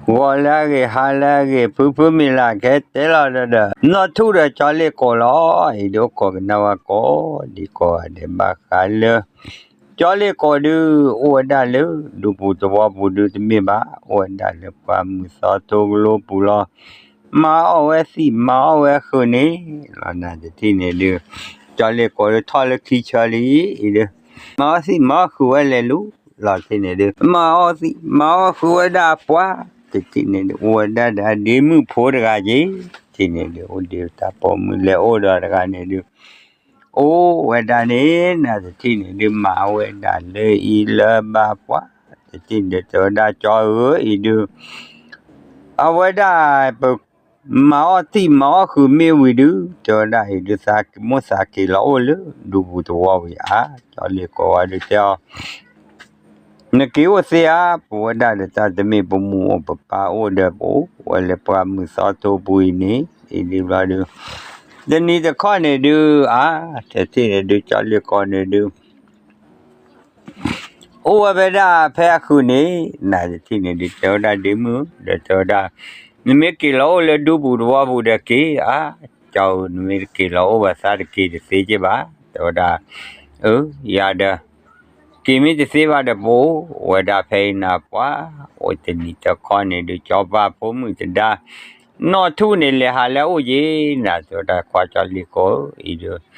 ဂီၤလၢအဂ့ၤ ဟါလၢအဂ့ၤ ဖုဖုမ့ၢ်လၢ် ကဟဲတဲလီၤဒီး နီၢ်ထူၣ်ဒီးကၠီလ့ၣ်ကီးလီၤ. အံၤဒုးအိၣ်ခိးကနၣ်ဝဲကိးဒံကိးဂၤဒဲး ဘၣ်ဃးလၢ ကၠီလ့ၣ်ကီးဒုး အိၣ်ဝဲဒၣ်လၢ ဒူပူၤသဝီပူၤဒုးတမ့ၢ်ဘၣ်, အိၣ်ဝဲဒၣ်လၢပှၢ်မုၢ်သီထိကလိပူၤလီၤ. မၤအီၣ်ဝဲသံၣ် မၤအီၣ်ဝဲဃုာ်န့ၣ်လီၤ. နတထံၣ်န့ၣ်ဒုး ကၠီလ့ၣ်ကီးဒုးထီၣ်လၢခံဆၢလံ, အံၤဒုး မၤအီၣ်သံၣ် မၤအီၣ်ဃုာ်ဝဲလဲၤလူၤလီၤ. တထံၣ်န့ၣ်ဒုး မၤအီၣ်သံၣ် မၤအီၣ်ဃုာ်ဝဲဒၣ်အပှၤ, တထံၣ်န့ၣ်ဒုး အိၣ်ဝဲဒၣ်ဒီးအဒ့မုၣ်ဖိတဂၤက့ၤ, တထံၣ်န့ၣ်ဒုး အိၣ်ဒံးတၢ်ပိာ်မုၣ်လဲၤအိၣ်ဒီးတဂၤန့ၣ်ဒုး အိၣ်ဝဲဒၣ်န့ၣ် နတထံၣ်န့ၣ်ဒုး မၤဝဲဒၣ်လၢအံၤလၢဘၣ်ပှၤ, တထံၣ်န့ၣ်ဒုး တဲဝဲဒၣ်ကၠီဧၢ အံၤဒုး အဝဲဒၣ် ပ မၤအီၣ်သံၣ်မၤအီၣ်ဃုာ်မ့ၢ်ဝံၤဒုး တဲဝဲဒၣ်အံၤဒုး သးမိၢ်သးက့ၤလီၤအိၣ်လၢ ဒူပူၤသဝီဝံၤဧါ. ကၠီလ့ၣ်ကီးဝဲဒုးတဲအီၤ နက့ၤအိၣ်သ့ဧါ, ပဝဲဒၣ်ဒီးတၢ်တမ့ၢ်ပမူအိၣ်ပပၢ်အိၣ်ဒီး ပအိၣ်ဝဲလၢပှၢ်မုၢ်သီထိပူၤအံၤန့ၣ်, အံၤဒုးဘျီဒုး တနံၤတခီန့ၣ်ဒုး အါ တထံၣ်န့ၣ်ဒုး ကၠီလ့ၣ်ကီးန့ၣ်ဒုး အိၣ်ဝဲဖဲဒၣ်ဖဲအဃုာ်န့ၣ်, နတထံၣ်န့ၣ်ဒုး တဲဝဲဒၣ်ဒ့မုၣ် ဒီးတဲဝဲဒၣ် နမ့ၢ်က့ၤလီၤအိၣ်လၢဒူပူၤသဝီပူၤဒီးက့ၤဧါ, ကၠီဧၢ နမ့ၢ်တက့ၤလီၤအိၣ်ဘၣ်သးတက့ၤတသ့က့ၤဘၣ်, တဲဝဲဒၣ် အၢ ယၤဒီး က့ၤမ့ၢ်တသ့ဘၣ်ဒီးပအိၣ်ဝဲဒၣ်ဖဲအံၤနၤပှၤ, အိၣ်တနံၤတခီန့ၣ်ဒုး ကၠီပၢ်ဖိမုၣ်တဒါ နီၢ်ထူၣ်န့ၣ် လဲၤဟးလၢအအိၣ်က့ၤနၤ, တဲဝဲဒၣ်ခွါကၠီလ့ၣ်ကီးဧၢ အံၤဒုး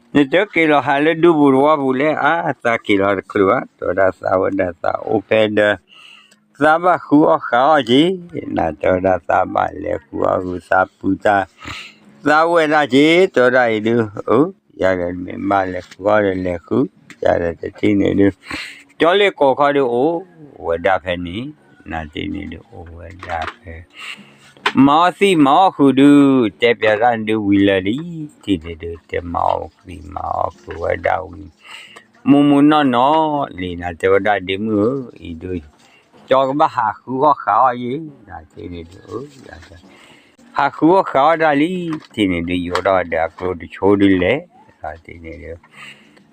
နတက့ၤလီၤဟးလၢဒူပူၤသဝီပူၤလဲၣ်, အါ သးက့ၤလီၤတချုးဘၣ်, တဲဝဲဒၣ်သးဝဲဒၣ်သးအိၣ်ဖဲဒီး သးဘၣ်ဃုအီၣ်ဃုအီၣ်က့ၤနၤ, တဲဝဲဒၣ်သးဘၣ်လဲၤဃုအီၣ်ဃုာ်သးပုၢ်တၢ် သးဝဲဒၣ်က့ၤ တဲဝဲဒၣ်အံၤဒုး အၢ ယၤဒီးမ့ၢ်ဘၣ်လဲၤဃုအီၣ်ဒီးလဲၤဃု, ယၤဒီးတထံၣ်န့ၣ်ဒုး ကၠီလ့ၣ်ကီးခီဒုးအိၣ်ဝဲဒၣ်ဖဲန့ၣ်, နတထံၣ်န့ၣ်ဒုး အိၣ်ဝဲဒၣ်ဖဲ မၤအီၣ်သံၣ်မၤအီၣ်ဃုာ်ဒုး တဲပျးတၢ်န့ၣ်ဒုးဝံၤလၢာ်လံ, တထံၣ်န့ၣ်ဒုး တဲမၤအီၣ်သံၣ်မၤအီၣ်ဃုာ်ဝဲဒၣ်ဝံၤ မုၢ်မုၢ်နီၢ်နီၢ်လံနၤ, တဲဝဲဒၣ်ဒ့မုၣ်ဧၢ အံၤဒုး ကၠီကဘၣ်ဟးဃုအီၣ်ဃုအီၣ်ယဲနၤ, တထံၣ်န့ၣ်ဒုး အၢ ယၤဒီး ဟးဃုအီၣ်ဃုအီၣ်ဒၣ်လံ, တထံၣ်န့ၣ်ဒုး ယိးထီၣ်ဒီးအကျိတဆိဒုးလဲၤ, တထံၣ်န့ၣ်ဒုး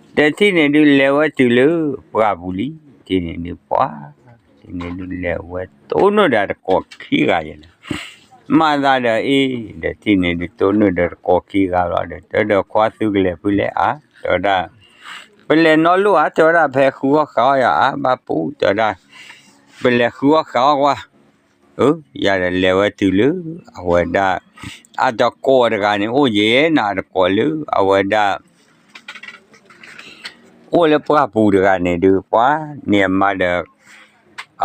တထံၣ်န့ၣ်ဒုး လဲၤဝဲတုၤလၢပှၢ်ပူၤလံ, တထံၣ်န့ၣ်ဒုး ပှၤ တထံၣ်န့ၣ်ဒုးလဲၤဝဲတိၢ်နီၣ်ဒီးတကိးခံဂၤယဲနၤ, မၤသးဒီးအ့ၣ် တထံၣ်န့ၣ်ဒုး တိၢ်နီၣ်ဒီးတကိးခံဂၤလီၤဒီး တဲဒီးခွါသုကလဲၤဖုလဲၣ်ဧါ, တဲဝဲဒၣ် ပလဲၤနီတလိၣ်ဧါ, တဲဝဲဒၣ် ဖဲဃုအီၣ်ဃုအီၣ်ယၤဧါ, ဘၣ်ပူၤ တဲဝဲဒၣ် ပလဲၤဃုအီၣ်ဃုအီၣ်ကွၢ်, အၢ ယၤဒီးလဲၤဝဲတုၤလၢ အဝဲဒၣ် အတကိးတဂၤန့ၣ်အိၣ်ယဲနၤ, အတကိးလၢအဝဲဒၣ် အိၣ်လၢပှၢ်ပူၤတဂၤန့ၣ်ဒုး ပှၤန့ၣ်အမါဒီး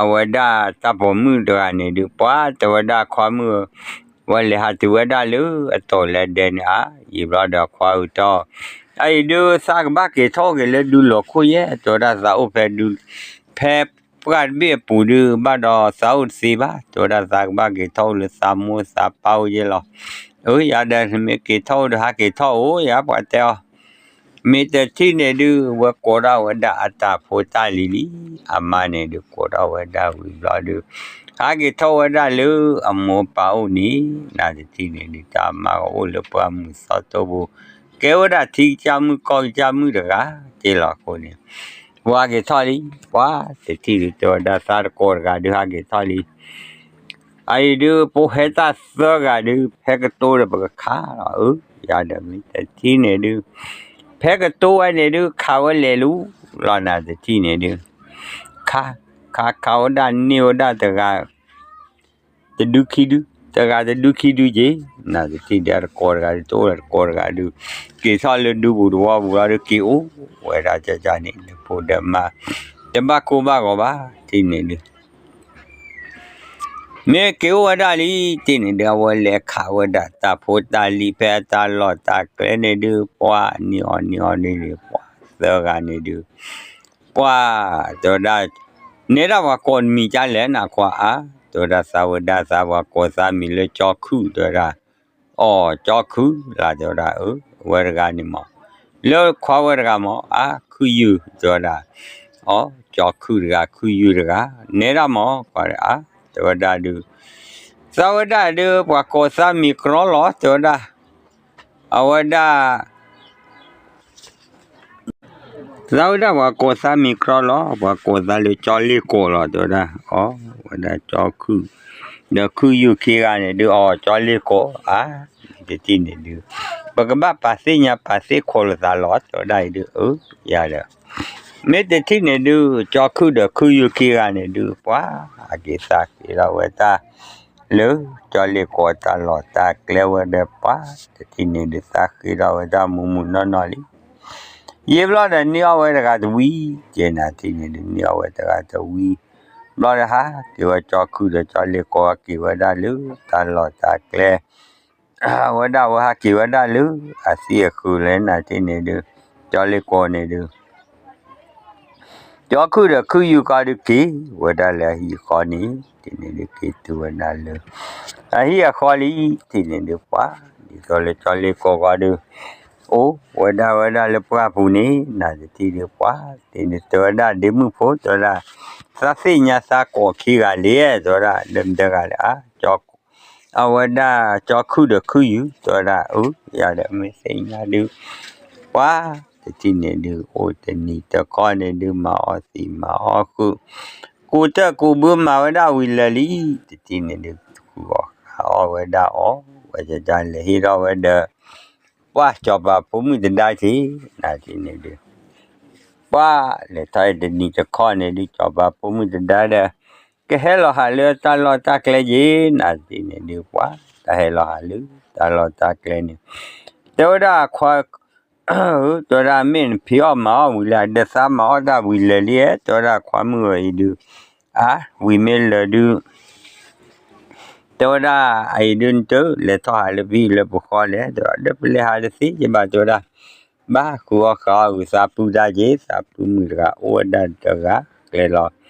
အဝဲဒၣ်တၢ်ပိာ်မုၣ်တဂၤန့ၣ်ဒုး ပှၤတဲဝဲဒၣ်ခွါမုၣ်ဧၢ, ဝဲလဲၤဟးတုၤဝဲဒၣ်လၢအတီၢ်လၢဒဲန့ၣ်ဧါ, ယံာ်ဘျီဒီးခွါအုးတီၢ်, အအံၤဒုး သးကဘၣ်က့ၤထီၣ်က့ၤလၢဒူလီၤခိၣ်ယဲ, တဲဝဲဒၣ်သးအိၣ်ဖဲဒူ ဖဲပှၢ်တဘ့ၣ်အပူၤဒုး ဘၣ်ဒီးသးအိၣ်တသ့ဘၣ်, တဲဝဲဒၣ်သးကဘၣ်က့ၤထီၣ်အိၣ်လၢသးမိၢ်သးပၢ်အိၣ်ယဲလီၤ, အၢ ယၤဒီးနမ့ၢ်က့ၤထီၣ်အိၣ်ဒီးဟးက့ၤထီၣ်အိၣ်ယၤ ပှၤတဲအီၤ မ့ၢ်တထံၣ်န့ၣ်ဒုး ဝဲကိးထီၣ်ဝဲဒၣ်အတၢ်ဖိတၢ်လံၤလံ, အမါန့ၣ်ဒုးကိးထီၣ်ဝဲဒၣ်ဝံၤဘျီဒုး ဟးက့ၤထီၣ်ဝဲဒၣ်လၢအမိၢ်ပၢ်အိၣ်န့ၣ်, နတထံၣ်န့ၣ်ဒုး တၢ်မါကအိၣ်လၢပှၢ်မုၢ်သီထိပူၤ, ကဲဝဲဒၣ်ထံကစၢ်မုၣ်ကီၢ်ကစၢ်မုၣ်တဂၤက့လီၤအဃိန့ၣ်, ပှၤဟးက့ၤထီၣ်လံ, ပှၤတထံၣ်ဒုး တဲဝဲဒၣ်သးတကိးတဂၤဒုးဟးက့ၤထီၣ်လံ အအံၤဒုး ပဟဲတၢ်သၢဂၤဒုး ဖဲကတိၤဒီးပကခးလီၤ, အၢ ယၤဒီးမ့ၢ်တထံၣ်န့ၣ်ဒုး ဖဲကတိၤဝဲန့ၣ်ဒုး ခးဝဲလဲၤလူၤလီၤ, နတထံၣ်န့ၣ်ဒုး ခး ခးခးဝဲဒၣ်န့ၢ်ဝဲဒၣ်တဂၤ တဒုခံဒု, တဂၤတဒုခံဒုက့ၤ, နတထံၣ်ဒုး အတကိးတဂၤဒုး တအိၣ်လၢတကိးတဂၤဒုး က့ၤထီၣ်လၢဒူပူၤသဝီပူၤလီၤဒုး က့ၤအိၣ်ဝဲဒၣ်ကကန့ၣ် လၢဖိဒီးမါ တဘၣ်ကိၢ်ဘၣ်ဂီၤဘၣ်, တထံၣ်န့ၣ်ဒုး မ့ၢ်က့ၤအိၣ်ဝဲဒၣ်လံ, တထံၣ်န့ၣ်ဒုး အဝဲလဲၤခးဝဲဒၣ်တၢ်ဖိတၢ်လံၤ ဖဲအတၢ်လီၢ်တၢ်ကျဲန့ၣ်ဒုး ပှၤန့ၢ်အီၤန့ၢ်အီၤန့ၣ်န့ၣ် ပှၤသၢဂၤန့ၣ်ဒုး ပှၤ တဲဝဲဒၣ် နဲဒၣ်ပှၤကိးနမံၤကလဲၣ်နခွါဧါ, တဲဝဲဒၣ်သးဝဲဒၣ်သးပှၤကိးသးမံၤလၢကၠီခုၣ် တဲဝဲဒၣ် အိ ကၠီခုၣ်လၢ တဲဝဲဒၣ် အၢ ဝဲတဂၤန့ၣ်မး လၢခွါဝဲတဂၤမး အါ ခုၣ်ယုၢ် တဲဝဲဒၣ် အိ ကၠီခုၣ်တဂၤ ခုၣ်ယုၢ်တဂၤ နဲဒၣ်မး ခွါ အါ တဲဝဲဒၣ်ဒုး သးဝဲဒၣ်ဒုး ပှၤကိးသးမံၤကြီလီၤ တဲဝဲဒၣ် အဝဲဒၣ် သးဝဲဒၣ်ပှၤကိးသးမံၤကြီလီၤ ပှၤကိးသးလၢကၠီလ့ၣ်ကီးလီၤ တဲဝဲဒၣ် အိ ဝဲဒၣ်ကၠီခုၣ် ဒီးခုယူၢ်ခံဂၤန့ၣ်ဒုး အီၣ်ကၠီလ့ကိး အါ, တထံၣ်န့ၣ်ဒုး ပကဘၣ်ပာ်သ့ၣ်ညါပာ်သ့ၣ်ခိးလိာ်သးလီၤ တဲဝဲဒၣ်အံၤဒုး အၢ ယၤဒီး မ့ၢ်တထံၣ်န့ၣ်ဒုး ကၠီခုၣ်ဒီးခုယူၢ်ခံဂၤန့ၣ်ဒုး ပှၤအက့ၤသးဃ့ထီၣ်ဝဲတၢ် လၢကၠီလ့ကိးတၢ်လီၢ်တၢ်ကျဲဝဲဒီး ပှၤတထံၣ်န့ၣ်ဒုး သးဃ့ထီၣ်ဝဲတၢ်မုာ်မုာ်နီၢ်နီၢ်လံ. ယံာ်ဘျီဒီးန့ၢ်အီၣ်ဝဲတဂၤတဝံၤ, ကဲနၤထံၣ်န့ၣ်ဒုး န့ၢ်အီၣ်ဝဲတဂၤတဝံၤ, ဘျီဒီးဟးက့ၤဝဲကၠီခုၣ်ဒီးကၠီလ့ကိး ဟးက့ၤဝဲဒၣ်လၢတၢ်လီၢ်တၢ်ကျဲ အဝဲဒၣ်ဝဲဟးက့ၤဝဲဒၣ်လၢ အသံၣ်အဃုာ်လဲၣ်နၤထံၣ်န့ၣ်ဒုး ကၠီလ့ကိးန့ၣ်ဒုး ကၠီခုၣ်ဒီးခုယူၢ်ကီးဒုးက့ၤဝဲဒၣ်လၢအဟံၣ်အဃီန့ၣ် ထံၣ်န့ၣ်ဒုးက့ၤတုၤဝဲဒၣ်လၢ အဟံၣ်အဃီလံ ထံၣ်န့ၣ်ဒုးပှၤ ဒ်သိးလၢကၠီလ့ကိးဂီၤဒုး အိၣ်ဝဲဒၣ်ဝဲဒၣ်လၢပှၢ်ပူၤန့ၣ် နၤတထံၣ်ဒုးပှၤ ထံၣ်န့ၣ်တဲဝဲဒၣ်ဒ့မုၣ်ဖိ တဲဝဲဒၣ် သးသ့ၣ်ညါသးကိးခံဂၤလံ တဲဝဲဒၣ် လၢမတဂၤလၢအါ ကၠီ အဝဲဒၣ်ကၠီခုၣ်ဒီးခုယူၢ် တဲဝဲဒၣ် အၢ ယၤဒီးမ့ၢ်သ့ၣ်ညါဒုး ပှၤတထံၣ်န့ၣ်ဒုး အိၣ်တနံၤတခီန့ၣ်ဒုး မၤအီၣ်သံးမၤအီၣ်ဃုာ် ကူၣ်တၢၢ်ကူၣ်ဘုမၤဝဲဒၣ်ဝံၤလၢာ်လံ တထံၣ်န့ၣ်ဒုး ဃုအီၣ်ဃုအီၣ်ဝဲဒၣ်အီၣ်ဝဲဒၣ်လဲၤဟ့ၣ်ထီၣ်ဝဲဒီး ပှၤစီၤပၤဖိမုၣ်တဒါက့ၤ နၤထံၣ်န့ၣ်ဒုး ပှၤလဲၤထီၣ်အတနံၤတခီန့ၣ်ဒုး စီၤပၤဖိမုၣ်တဒါဒီး ကဟဲလီၤဟးလၢတၢ်လီၢ်တၢ်ကျဲက့ၤ နၤထံၣ်န့ၣ်ဒုး ပှၤတၢ်ဟဲလီၤဟးလၢတၢ်လီၢ်တၢ်ကျဲန့ၣ် တဲဝဲဒၣ်ခွါ တဲဝဲဒၣ်မ့ၢ်နဖံးအီၣ်မၤအီၣ်ဝံၤလၢ ဒီးသးမၤအီၣ်တၢ်ဝံၤလၢာ်လံ တဲဝဲဒၣ်ခွါမုၣ်ဝဲအံၤဒုး အါ ဝံၤမ့ၢ်လၢာ်ဒုး တဲဝဲဒၣ်အံၤဒုး နတလဲၤထီၣ်ဟးလၢပဟံၣ်လၢပဃီလဲၣ် ဒီးပလဲၤဟးတသ့ယဘၣ် တဲဝဲဒၣ် ဘၣ်ဃုအီၣ်ဃုအီၣ်ဂုာ်သးပုၢ်တၢ်က့ၤ သးပုၢ်မုၣ်တဂၤ အိၣ်ဝဲဒၣ်တဂၤကျဲလီၤ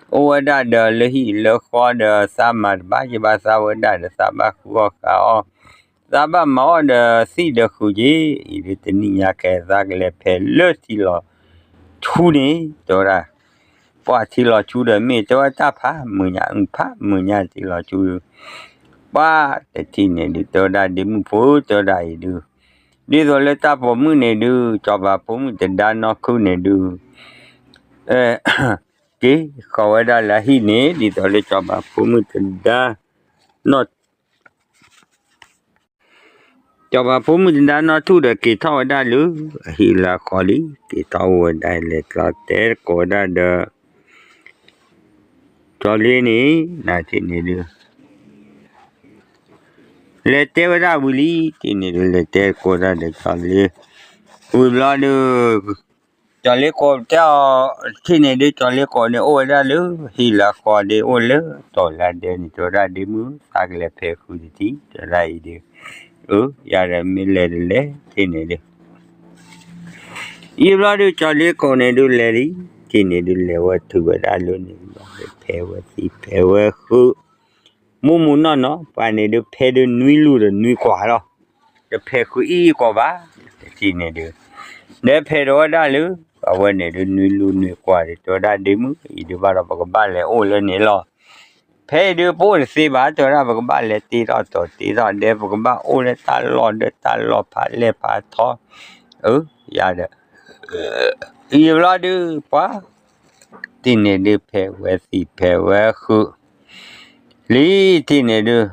အိၣ်ဝဲဒၣ်ဒီးလၢဟံၣ်လၢဃီဒီး သးမၤတဘၣ်ယဘၣ်သးဝဲဒၣ်ဒီး သးဘၣ်ဃုအီၣ်ဃုအီၣ် သးဘၣ်မၤအီၣ်ဒီးသံၣ်ဒီးဃုာ်က့ၤ အံၤဒုးတနံၣ်ညါခဲ သးကလဲၤဖဲးလၢထံလီၤဆူန့ၣ် တဲဝဲဒၣ် ပှၤထံလီၤဆူဒီးမ့ၢ်တဲဝဲတၢ်ဖးမုာ်ညါ အုၣ်ဖးမုာ်ညါထံလီၤဆူ ပှၤတထံၣ်န့ၣ်ဒုး တဲဝဲဒၣ်ဒ့မုၣ်ဖိ တဲဝဲဒၣ်အံၤဒုး ဒ်သိးလၢတၢ်ပိာ်မုၣ်န့ၣ်ဒုး စီၤပၤဖိမုၣ်တဒါနီၢ်ခုၣ်န့ၣ်ဒုး က့ၤဃီၤဝဲဒၣ်လၢအဟံၣ်န့ၣ် ဒ်သိးလၢစီၤပၤဖိမုၣ်တဒါနီၢ် စီၤပၤဖိမုၣ်တဒါနီၢ်ထူၣ်ဒီးက့ၤထီၣ်ဝဲဒၣ်လၢ အဟံၣ်လၢအဃီလံ က့ၤထီၣ်အိၣ်ဝဲဒၣ်လဲၤကျီတဲသကိးဝဲဒၣ်ဒီး ကၠီလ့န့ၣ် နၤထံၣ်န့ၣ်ဒုး လဲၤတဲဝဲဒၣ်ဝံၤလံ ထံၣ်န့ၣ်ဒုး လဲၤတဲသကိးတၢ်ဒီးကၠီလ့ ဝံၤဘျီဒုး ကၠီလ့ကိးတဲအီၤ ထံၣ်န့ၣ်ဒုး ကၠီလ့ကိးန့ၣ် အိၣ်ဝဲဒၣ်လၢ ဟံၣ်လၢအဃီဒုး အိၣ်လၢတီၤလၢဒဲန့ၣ် တဲဝဲဒၣ်ဒ့မုၣ် သးကလဲၤဖဲးဃုာ်တထံၣ် တဲဝဲဒၣ်အံၤဒုး အၢ ယၤဒီးမ့ၢ်လဲၤတလဲၤ ထံၣ်န့ၣ်ဒုး ယံာ်ဘျီဒုး ကၠီလ့ကိးန့ၣ်ဒုးလဲၤလံ ထံၣ်န့ၣ်ဒုးလဲၤဝဲထုးဝဲဒၣ်လၢန့ၣ် ဖဲးဝဲသံၣ်ဖဲးဝဲဃုာ် မုၢ်မုၢ်နီၢ်နီၢ် ပှၤန့ၣ်ဒုးဖဲးဒုးနွံလူၢ်ဒီးနွံကွၢ်လီၤ တဖဲးဃုာ်အံၤအံၤကွၢ်ဘၣ် တထံၣ်န့ၣ်ဒုး ဒီးဖဲးဒီးဝဲဒၣ်လၢ အဝဲန့ၣ်ဒုးနွံလူၢ်နွံကွၢ်ဒုး တဲဝဲဒၣ်ဒ့မုၣ် အံၤဒုးဘၣ်ဒီးပကဘၣ်လဲၤအိၣ်လၢန့ၣ်လီၤ ဖဲအံၤဒုးပအိၣ်တသ့ဘၣ် တဲဝဲဒၣ်ပကဘၣ်လဲၤတ့ထီၣ်တီၤတ့ထီၣ်ဒဲ ပကဘၣ်အိၣ်လၢတၢ်လီၢ်ဒီးတၢ်လီၢ်ဖးလဲၢ်ဖးထီ အၢ ယၤဒီး ယံာ်ဘျီဒုး ပှၤ ထံၣ်န့ၣ်ဒုးဖဲးဝဲသံၣ်ဖဲးဝဲဃုာ် လံ ထံၣ်န့ၣ်ဒုး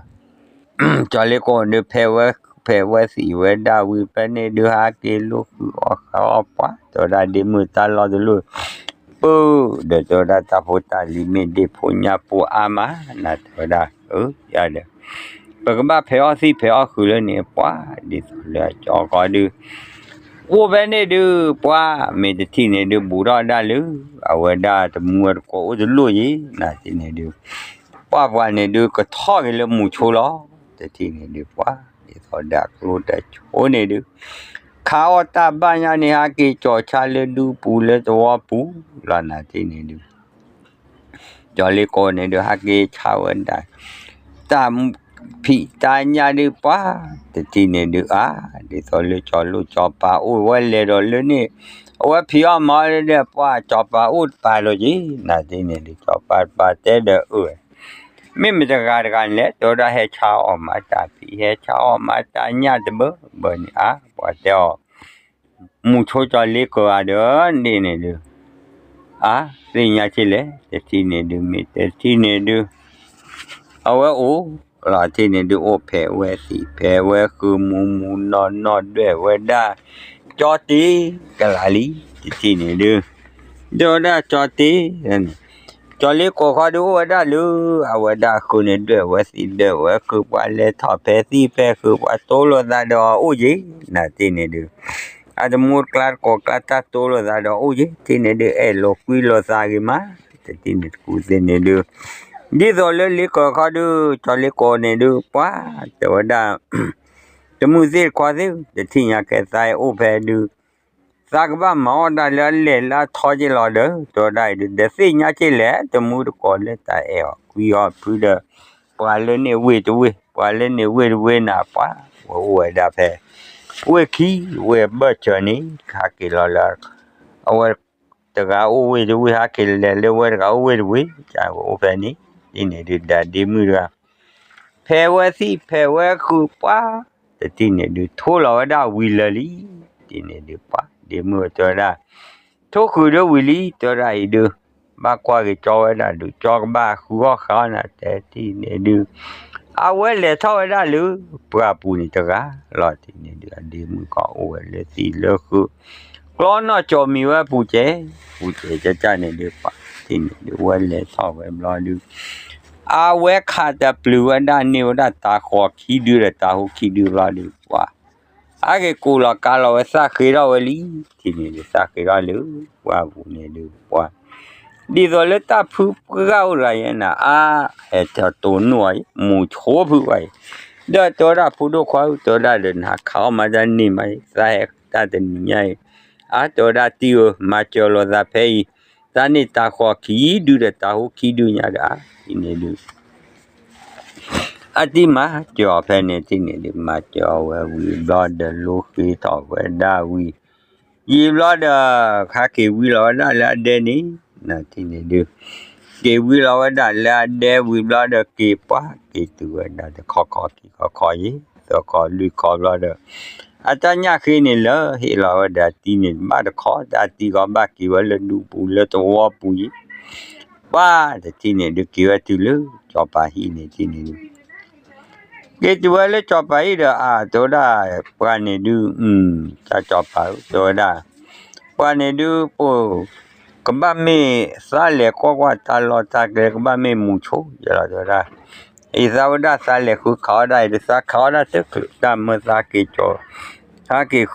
ကၠီလ့ကိးဒုးဖဲးဝဲ ဖဲးဝဲသံၣ်ဝဲဒၣ်ဝံၤဖဲန့ၣ်ဒုး ဟးက့ၤလိာ်ဃုာ်အီၣ်ဃုအီၣ်ပှၤ တဲဝဲဒၣ်ဒ့မုၣ်တၢ်လီၢ်တလိၣ် ပၢၢ် ဒီးတဲဝဲဒၣ်တၢ်ဖိတၢ်လံၤမ့ၢ်ဒ့ၣ်ဖိညၣ်ဖိအါမး နၤတဲဝဲဒၣ် အၢ ယၤဒီး ပကဘၣ်ဖဲးအီၣ်သံၣ်ဖဲးအီၣ်ဃုာ်လၢန့ၣ် ပှၤ ဒ်သိးလၢအကၠီဃီဒုး အိၣ်ဖဲန့ၣ်ဒုး ပှၤ မ့ၢ်တထံၣ်န့ၣ်ဒုး ဘူးထီၣ်ဒၣ်လၢ အဝဲဒၣ်တမူအတကိးအိၣ်တလိၣ်ယံၤ နၤထံၣ်န့ၣ်ဒုး ပှၤပှၤန့ၣ်ဒုး ကထီၣ်က့ၤလၢမူဆိလီၤ တထံၣ်န့ၣ်ဒုး ပှၤ ဒ်သိးဒီးအကျိတၢ်ဆိန့ၣ်ဒုး ခးအီၣ်တၢ်ဘၣ်ညါန့ၣ် ဟးက့ၤကၠီၤဆါလၢဒူပူၤလၢသဝီပူၤလီၤ နၤထံၣ်န့ၣ်ဒုး ကၠီၤလ့ကိးန့ၣ်ဒုး ဟးက့ၤဆါဝဲဒၣ် တၢ်ဖံးတၢ်ညၣ်ဒုးပှၤ တထံၣ်န့ၣ်ဒုးအါ ဒ်သိးလၢကၠီၤလိၣ်ကၠီၤပၤအိၣ်ဝဲလဲၤဒီးလၢန့ၣ် အဝဲဖံးအီၣ်မၤအီၣ်လၢဒီး ပှၤကၠီၤပၤအိၣ်တပၤလီၤက့ၤ နၤထံၣ်န့ၣ်ဒုး ကၠီၤပၤတပၤတဲဒီးအၢ မ့ၢ်မတဂၤတဂၤန့ၣ်လဲၣ် တဲဝဲဒၣ်ဟဲဆါအီၣ်မၤတၢ်ဖံး ဟဲဆါအီၣ်မၤတၢ်ညၣ်တဘၢဘၢန့ၣ်အါ ပှၤတဲအီၤ မူဆိကၠီၤလ့ကိးဂၤဒီးန့ၣ်န့ၣ်ဒုး အါ သ့ၣ်ညါဆ့လဲၣ် တထံၣ်န့ၣ်ဒုး မ့ၢ်တထံၣ်န့ၣ်ဒုး အဝဲအိၣ်လီၤတထံၣ်န့ၣ်ဒုး အိၣ်ဖဲးဝဲသံၣ်ဖဲးဝဲဃုာ် မူးမူးနီၢ်နီၢ်ဒွဲၣ်ဝဲဒၣ် ကၠီတ့ကလးလံ တထံၣ်န့ၣ်ဒုး, ဒွဲၣ်ဝဲဒၣ်ကၠီတ့ ကၠီလ့ကိးခီဒုးအိၣ်ဝဲဒၣ်လၢ အဝဲဒၣ်ဃုာ်န့ၣ် ဒွဲၣ်ဝဲသံၣ်ဒွဲၣ်ဝဲဃုာ် ပှၤလဲၤထီၣ်ဖဲးသံၣ်ဖဲးဃုာ် ပှၤတိလိာ်သးဒီးအီၤအိၣ်က့ၤ နၤတထံၣ်န့ၣ်ဒုး, အတမူတကျါတကိးကျါတၢ်တိလိာ်သးဒီးအိၣ်က့ၤ တထံၣ်န့ၣ်ဒုး အဲၣ်လိာ်ကွံလိာ်သးဂ့ၤမး တထံၣ်န့ၣ်တကူၣ်သ့ၣ်န့ၣ်ဒုး, ဒ်သိးလၢလ့ကိးခီဒုး ကၠီလ့ကိးန့ၣ်ဒုး ပှၤတဲဝဲဒၣ် တမုာ်သ့ၣ်တခွါသ့ၣ် တထံၣ်ညါကဲသးအိၣ်ဖဲဒုး သးကဘၣ်မၤအီၣ်တၢ်လၢအလဲၢ်လၢအထီက့ၤလီၤဒီး တဲဝဲဒၣ်အံၤဒုး ဒီးသ့ၣ်ညါက့ၤလဲၣ် တမူတကိးလၢတၢ်အဲၣ်အီၤကွံအီၤဖုဒီး ပှၤလၢန့ၣ်ဝ့ၢ်တဝ့ၢ် ပှၤလၢန့ၣ်ဝ့ၢ်တဝ့ၢ်နၤ ပှၤဝဲအိၣ်ဝဲဒၣ်ဖဲ ဝ့ၢ်ခံ ဝ့ၢ်ဘၢၣ်စၢၤန့ၣ် ဟးက့ၤလီၤလၢ အဝဲတဂၤအိၣ်ဝ့ၢ်တဝ့ၢ် ဟးက့ၤလဲၤလၢဝဲတဂၤအိၣ်ဝ့ၢ်တဝ့ၢ် ကအိၣ်ဖဲန့ၣ် ဒ်န့ၣ်ဒုးဒီးဒ့မုၣ်တဂၤ ဖဲးဝဲသံၣ်ဖဲးဝဲဃုာ်ပှၤ တထံၣ်န့ၣ်ဒုး ထိလီၤဝဲဒၣ်ဝံၤလၢာ်လံ ဒ်န့ၣ်ဒုးပှၤ ဒ့မုၣ်တဲဝဲဒၣ် ထိဃုာ်ဒုးဝံၤလံ တဲဝဲဒၣ်အံၤဒုး ဘၣ်ကွၢ်က့ၤကၠီဝဲဒၣ်ဒုး ကၠီကဘၣ်ဃုအီၣ်ဃုအီနၤ တဲထံၣ်န့ၣ်ဒုး အဝဲလဲၤထီၣ်ဝဲဒၣ်လၢ ပှၢ်ပူၤန့ၣ်တဂၤလီၤ တထံၣ်န့ၣ်ဒုး အဒ့မုၣ်ကီၢ်အိၣ်ဝဲလၢသံၣ်လၢဃုာ် ကျီနီၣ်ကၠီၤမံၤဝဲပူၤစဲး ပူၤစဲးကၠၢ်ကၠၢ်န့ၣ်ဒုး ပှၤတထံၣ်န့ၣ်ဒုး ဝဲလဲၤထီၣ်ဝဲဘျီဒုး အဝဲခးတပျုာ်ဝဲဒၣ်န့ၢ်ဝဲဒၣ်တၤဃီၤခံဒုဒီးတၤဟူခံဒုဘျီဒုး ပှၤ ဟးက့ၤကူးလီၤကါလီၤဝဲသၣ်ဃ့ထီၣ်ဝဲလံ ထံၣ်န့ၣ်ဒုး သၣ်ဃ့ထီၣ်လၢ ပှၢ်ပူၤန့ၣ်ဒုး ပှၤ ဒ်သိးလၢတၢ်ဖုပှၢ်အိၣ်တဂၤယဲနၤ အါ ဟဲထီၣ်တိၢ်နီၣ်အံၤ မူၤဆိဖုဘၣ်အံၤ ဒီးတဲဝဲဒၣ်ဖိဒိၣ်ခွါဧၢ တဲဝဲဒၣ်ဒီး နဟးခးအီၣ်မၤတၢ်န့ၢ်မးအံၤ သးဟဲတၢ်တနံၤညါအံၤ အါ တဲဝဲဒၣ်တံၤဧၢ မၤစၢၤလိာ်သးဖဲအံၤ သးန့ၢ်တၤဃီၤခံဒုဒီးတၤဟူခံဒုညါဒီး အါ ထံၣ်န့ၣ်ဒုး အတံၤမၤစၢၤအီၤဖဲန့ၣ် ထံၣ်န့ၣ်ဒုး မၤစၢၤအီၤဝဲဝံၤဘျီဒီး လိဃ့ထီၣ်ဝဲဒၣ်ဝံၤ ယံာ်ဘျီဒီး ခါက့ၤဝံလီၤဝဲဒၣ်လၢအဒဲန့ၣ် နထံၣ်န့ၣ်ဒုး က့ၤဝံလီၤဝဲဒၣ်လၢအဒဲဝံၤဘျီဒီး က့ၤပှၤက့ၤတုၤဝဲဒၣ်တခီခီခံခီခီယံာ် သၢခီလွံၢ်ခီဘျီဒီး အတၢ်ညၣ်ဃ့န့ၣ်လၢဟ့ၣ်လီၤဝဲဒီးအတံၤန့ၣ် ဘၣ်တခီ တၢ်တံၤဂီၤဘၣ်က့ၤဝဲလၢဒူပူၤလၢသဝီပူၤယံာ် ပှၤတထံၣ်န့ၣ်ဒုး က့ၤဝဲတုၤလၢ ကၠီၤပၤဟံၣ်န့ၣ် ထံၣ်န့ၣ်ဒုး က့ၤတုၤဝဲလၢကၠီၤပၤဟံၣ်ဒီး အါ တဲဝဲဒၣ် ပှၤန့ၣ်ဒုး တၢ်ကၠီၤပၤဧၢ တဲဝဲဒၣ် ပှၤန့ၣ်ဒုး ပ ကဘၣ်မ့ၢ်သးလဲၤကွၢ်ကွၢ်တၢ်လီၢ်တၢ်ကျဲ ကဘၣ်မ့ၢ်မူၤဆိယဲလီၤ တဲဝဲဒၣ် အံၤသးဝဲဒၣ်သးလဲၤဃုခးအီၣ်ဒၣ်အံၤဒီး သးခးအီၣ်ဒၣ်တချုး တၢ်မၢသးက့ၤကၠီၤ သးက့ၤဃုအီၣ်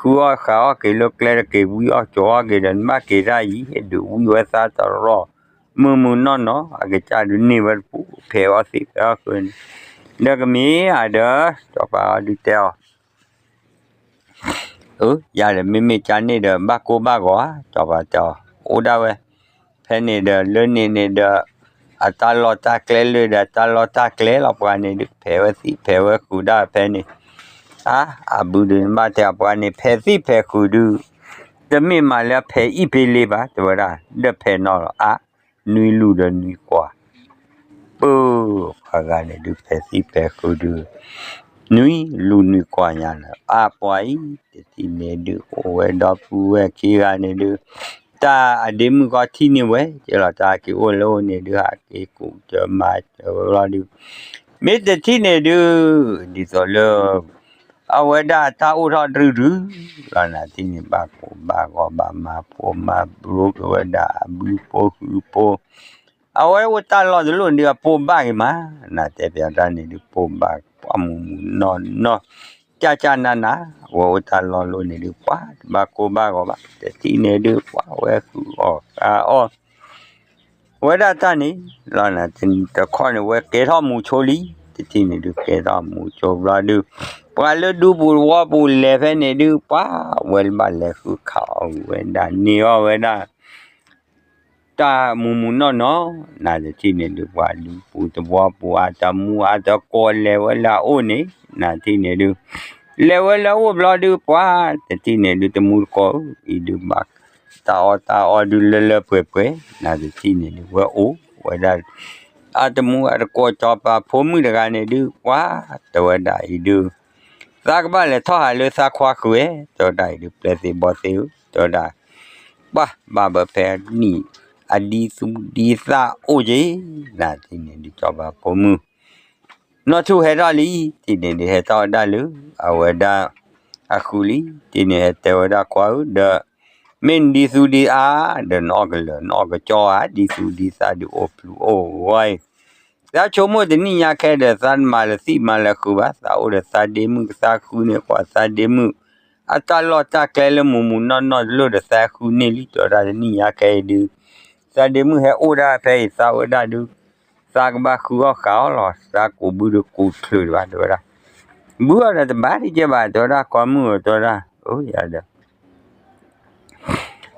ဃးအီၣ်က့ၤလၢကျဲဒီး က့ၤဝံအီၣ်ကၠီၤအီၣ်က့ၤဒီး နဘၣ်က့ၤတၢ်အံၤ ဟဲဒုးဝံဝဲသးတရီၢ် မုၢ်မုၢ်နီၢ်နီၢ် အကစၢ်ဒုးန့ၢ်ဝဲတပူၤ ဖဲးအီၣ်သ့ၣ်ဖဲးအီၣ်ဃုန့ၣ် ဒီးကမ့ၢ်ဧါဒီး ကၠီၤပၤအီၤဒုးတဲအီၤ အၢ ယၤဒီးမ့မ့ၢ်ကန့ၣ်ဒီး ဘၣ်ကိၢ်ဘၣ်ဂီၤဧါ ကၠီၤပၤတဲအီၤ အိၣ်ဒၣ်ဝဲ ဖဲန့ၣ်ဒီး လၢန့ၣ်န့ၣ်ဒီး အတၢ်လီၢ်တၢ်ကျဲလၢဒီး တၢ်လီၢ်တၢ်ကျဲလီၤ ပှၤန့ၣ်ဒုး ဖဲးဝဲသံၣ်ဖဲးဝဲဃုာ်ဒၣ်ဖဲန့ၣ် အါ အဘုဒုးနဘၣ်တဲအပှၤန့ၣ် ဖဲးသံၣ်ဖဲးဃုာ်ဒုး တမ့ၢ်မးလၢဖဲးအံၣ်ဖဲးလ့ဘၣ် တဲဝဲဒၣ် ဒီးဖဲးနီၢ်လီၤ အါ နွံလူၢ်ဒီးနွံကွၢ် ပၢ ပှၤဂၤန့ၣ်ဒုး ဖဲးသံၣ်ဖဲးဃုာ်ဒုး နွံလူၢ်နွံကွၢ်ညါလီၤ အါ ပှၤအံၤ တထံၣ်န့ၣ်ဒုး အိၣ်ဝဲဒီပုၢ်ဝဲၢ်ခံဂၤန့ၣ်ဒုး တၢ်အဒ့မုၣ်ကီၢ်ထံၣ်န့ၢ်ဝဲ ကဲလီၤ တၢ်က့ၤအိၣ်လၢအိၣ်န့ၣ်ဒုး ဟးက့ၤကူးတၢ်မၤစၢၤဝဲလီၤဒုး မ့ၢ်တထံၣ်န့ၣ်ဒုး ဒ်သိးလၢ အဝဲဒၣ်တၢ်အိၣ်ထီၣ်တြူၢ်တြူၢ်လီၤ နထံၣ်န့ၣ် ဘၣ်ကိၢ်ဘၣ်ဂီၤ ဘၣ်မၤဖိမၤဘျိက့ၤဝဲဒၣ် အဘုဖိဃုဖိ အဝဲအိၣ်တၢ်လီၢ်တလီၢ်ဒုး အပိၢ်ဘၣ်ဂ့ၤမး နတဲပၠးတၢ်န့ၣ်ဒုး ပိၢ်ဘၣ်ပှၤမုၢ်မုၢ်နီၢ်နီၢ် ကၢ်ကၢ်နးနး အဝဲအိၣ်တၢ်လီၢ်လီၢ်န့ၣ်ဒုး ပှၤတဘၣ်ကိၢ်ဘၣ်ဂီၤဘၣ် တထံၣ်န့ၣ်ဒုး ပှၤဝဲဃုအီၣ်ဃုအီၣ် ဝဲဒၣ်တၢ်န့ၣ်လီၤ နတခီန့ၣ် ဝဲကဲထီၣ်မူၤဆိလံ တထံၣ်န့ၣ်ဒုး ကဲထီၣ်မူၤဆိဘျီဒုး ပှၤလၢဒူပူၤသဝီပူၤလဲၤဖဲန့ၣ်ဒုး ပှၤဝဲလၢဘၣ်လဲၤဃုခးအီၣ်ဝဲဒၣ် န့ၢ်အီၣ်ဝဲဒၣ် တၢ်မူၤမူၤနီၢ်နီၢ် နတထံၣ်န့ၣ်ဒုး ပှၤဒူပူၤသဝီပူၤ အတမူအတကိးလဲၤဝဲလၢအအိၣ်န့ၣ် နတထံၣ်န့ၣ်ဒုး လဲၤဝဲလၢအအိၣ်ဘျီဒုး ပှၤတထံၣ်န့ၣ်ဒုး တမူတကိးဧၢ အံၤဒုးဘၣ် တၢ်အီၣ်တၢ်အီဒုးလၢလၢပှဲၤပှဲၤ နတထံၣ်န့ၣ်ဒုး ဝဲအိၣ်ဝဲဒၣ် အတမူအတကိး ကၠီၤပၤဖိမုၣ်တဂၤန့ၣ်ဒုး ပှၤတဲဝဲဒၣ်အံၤဒုး သးကဘၣ်လဲၤထီၣ်ဟးလၢသးခွါဃုာ်ဝဲ တဲဝဲဒၣ်အံၤဒုး ပျဲသ့ၣ်ဘီသ့ၣ်ဧၢ တဲဝဲဒၣ် ပှၤဘၣ်ဘၣ်ဖဲနံၣ်အဒံသူဒံသၣ်အိၣ်က့ၤ နတထံၣ်န့ၣ်ဒုး ကၠီၤပၤဖိမုၣ် နီၢ်ထူၣ်ဟဲထီၣ်လံ, တထံၣ်န့ၣ်ဒုး ဟဲထီၣ်ဝဲဒၣ်လၢ အဝဲဒၣ် အဃုလံ, တထံၣ်န့ၣ်ဟဲတဲဝဲဒၣ်ခွါဧၢ, ဒီး မ့ၢ်နဒ်သူဒ်သၣ်ဒီး နအီၣ်ကလၢာ် နအီၣ်ကစီၣ်ဧါ, ဒ်သူဒ်သၣ်ဒုးအိၣ်ပျူၤအိၣ်ဂီၢ်အံၤ, သးဆိကမိၣ်တနံၣ်ညါခဲဒီး သးမၤလၢသံမၤလၢဃုဘၣ်, သးအိၣ်ဒီးသးဒ့မုၣ် ကသးဃုန့ၢ်ကွၢ်သးဒ့မုၣ် အတၢ်လီၢ်တၢ်ကျဲလၢမုၢ်မုၢ်နီၢ်နီၢ်တလိၣ်ဒီးသးဃုန့ၢ်လံ, တဲဝဲဒၣ်တနံၣ်ညါခဲအံၤဒုး သးဒ့မုၣ်ဟဲအိၣ်ဒၣ်ဖဲအံၤ သးဝဲဒၣ်ဒုး သးကဘၣ်ဃုအီၣ်ဃုအီၣ်လီၤ, သးကူးဘုဒီးကူးချုးဒံးဘၣ် တဲဝဲဒၣ်, ဘုအီၣ်ဒီးတဘၣ်တကဲဘၣ် တဲဝဲဒၣ် ခွါမုၣ်ဧၢ တဲဝဲဒၣ်, ယၤဒီး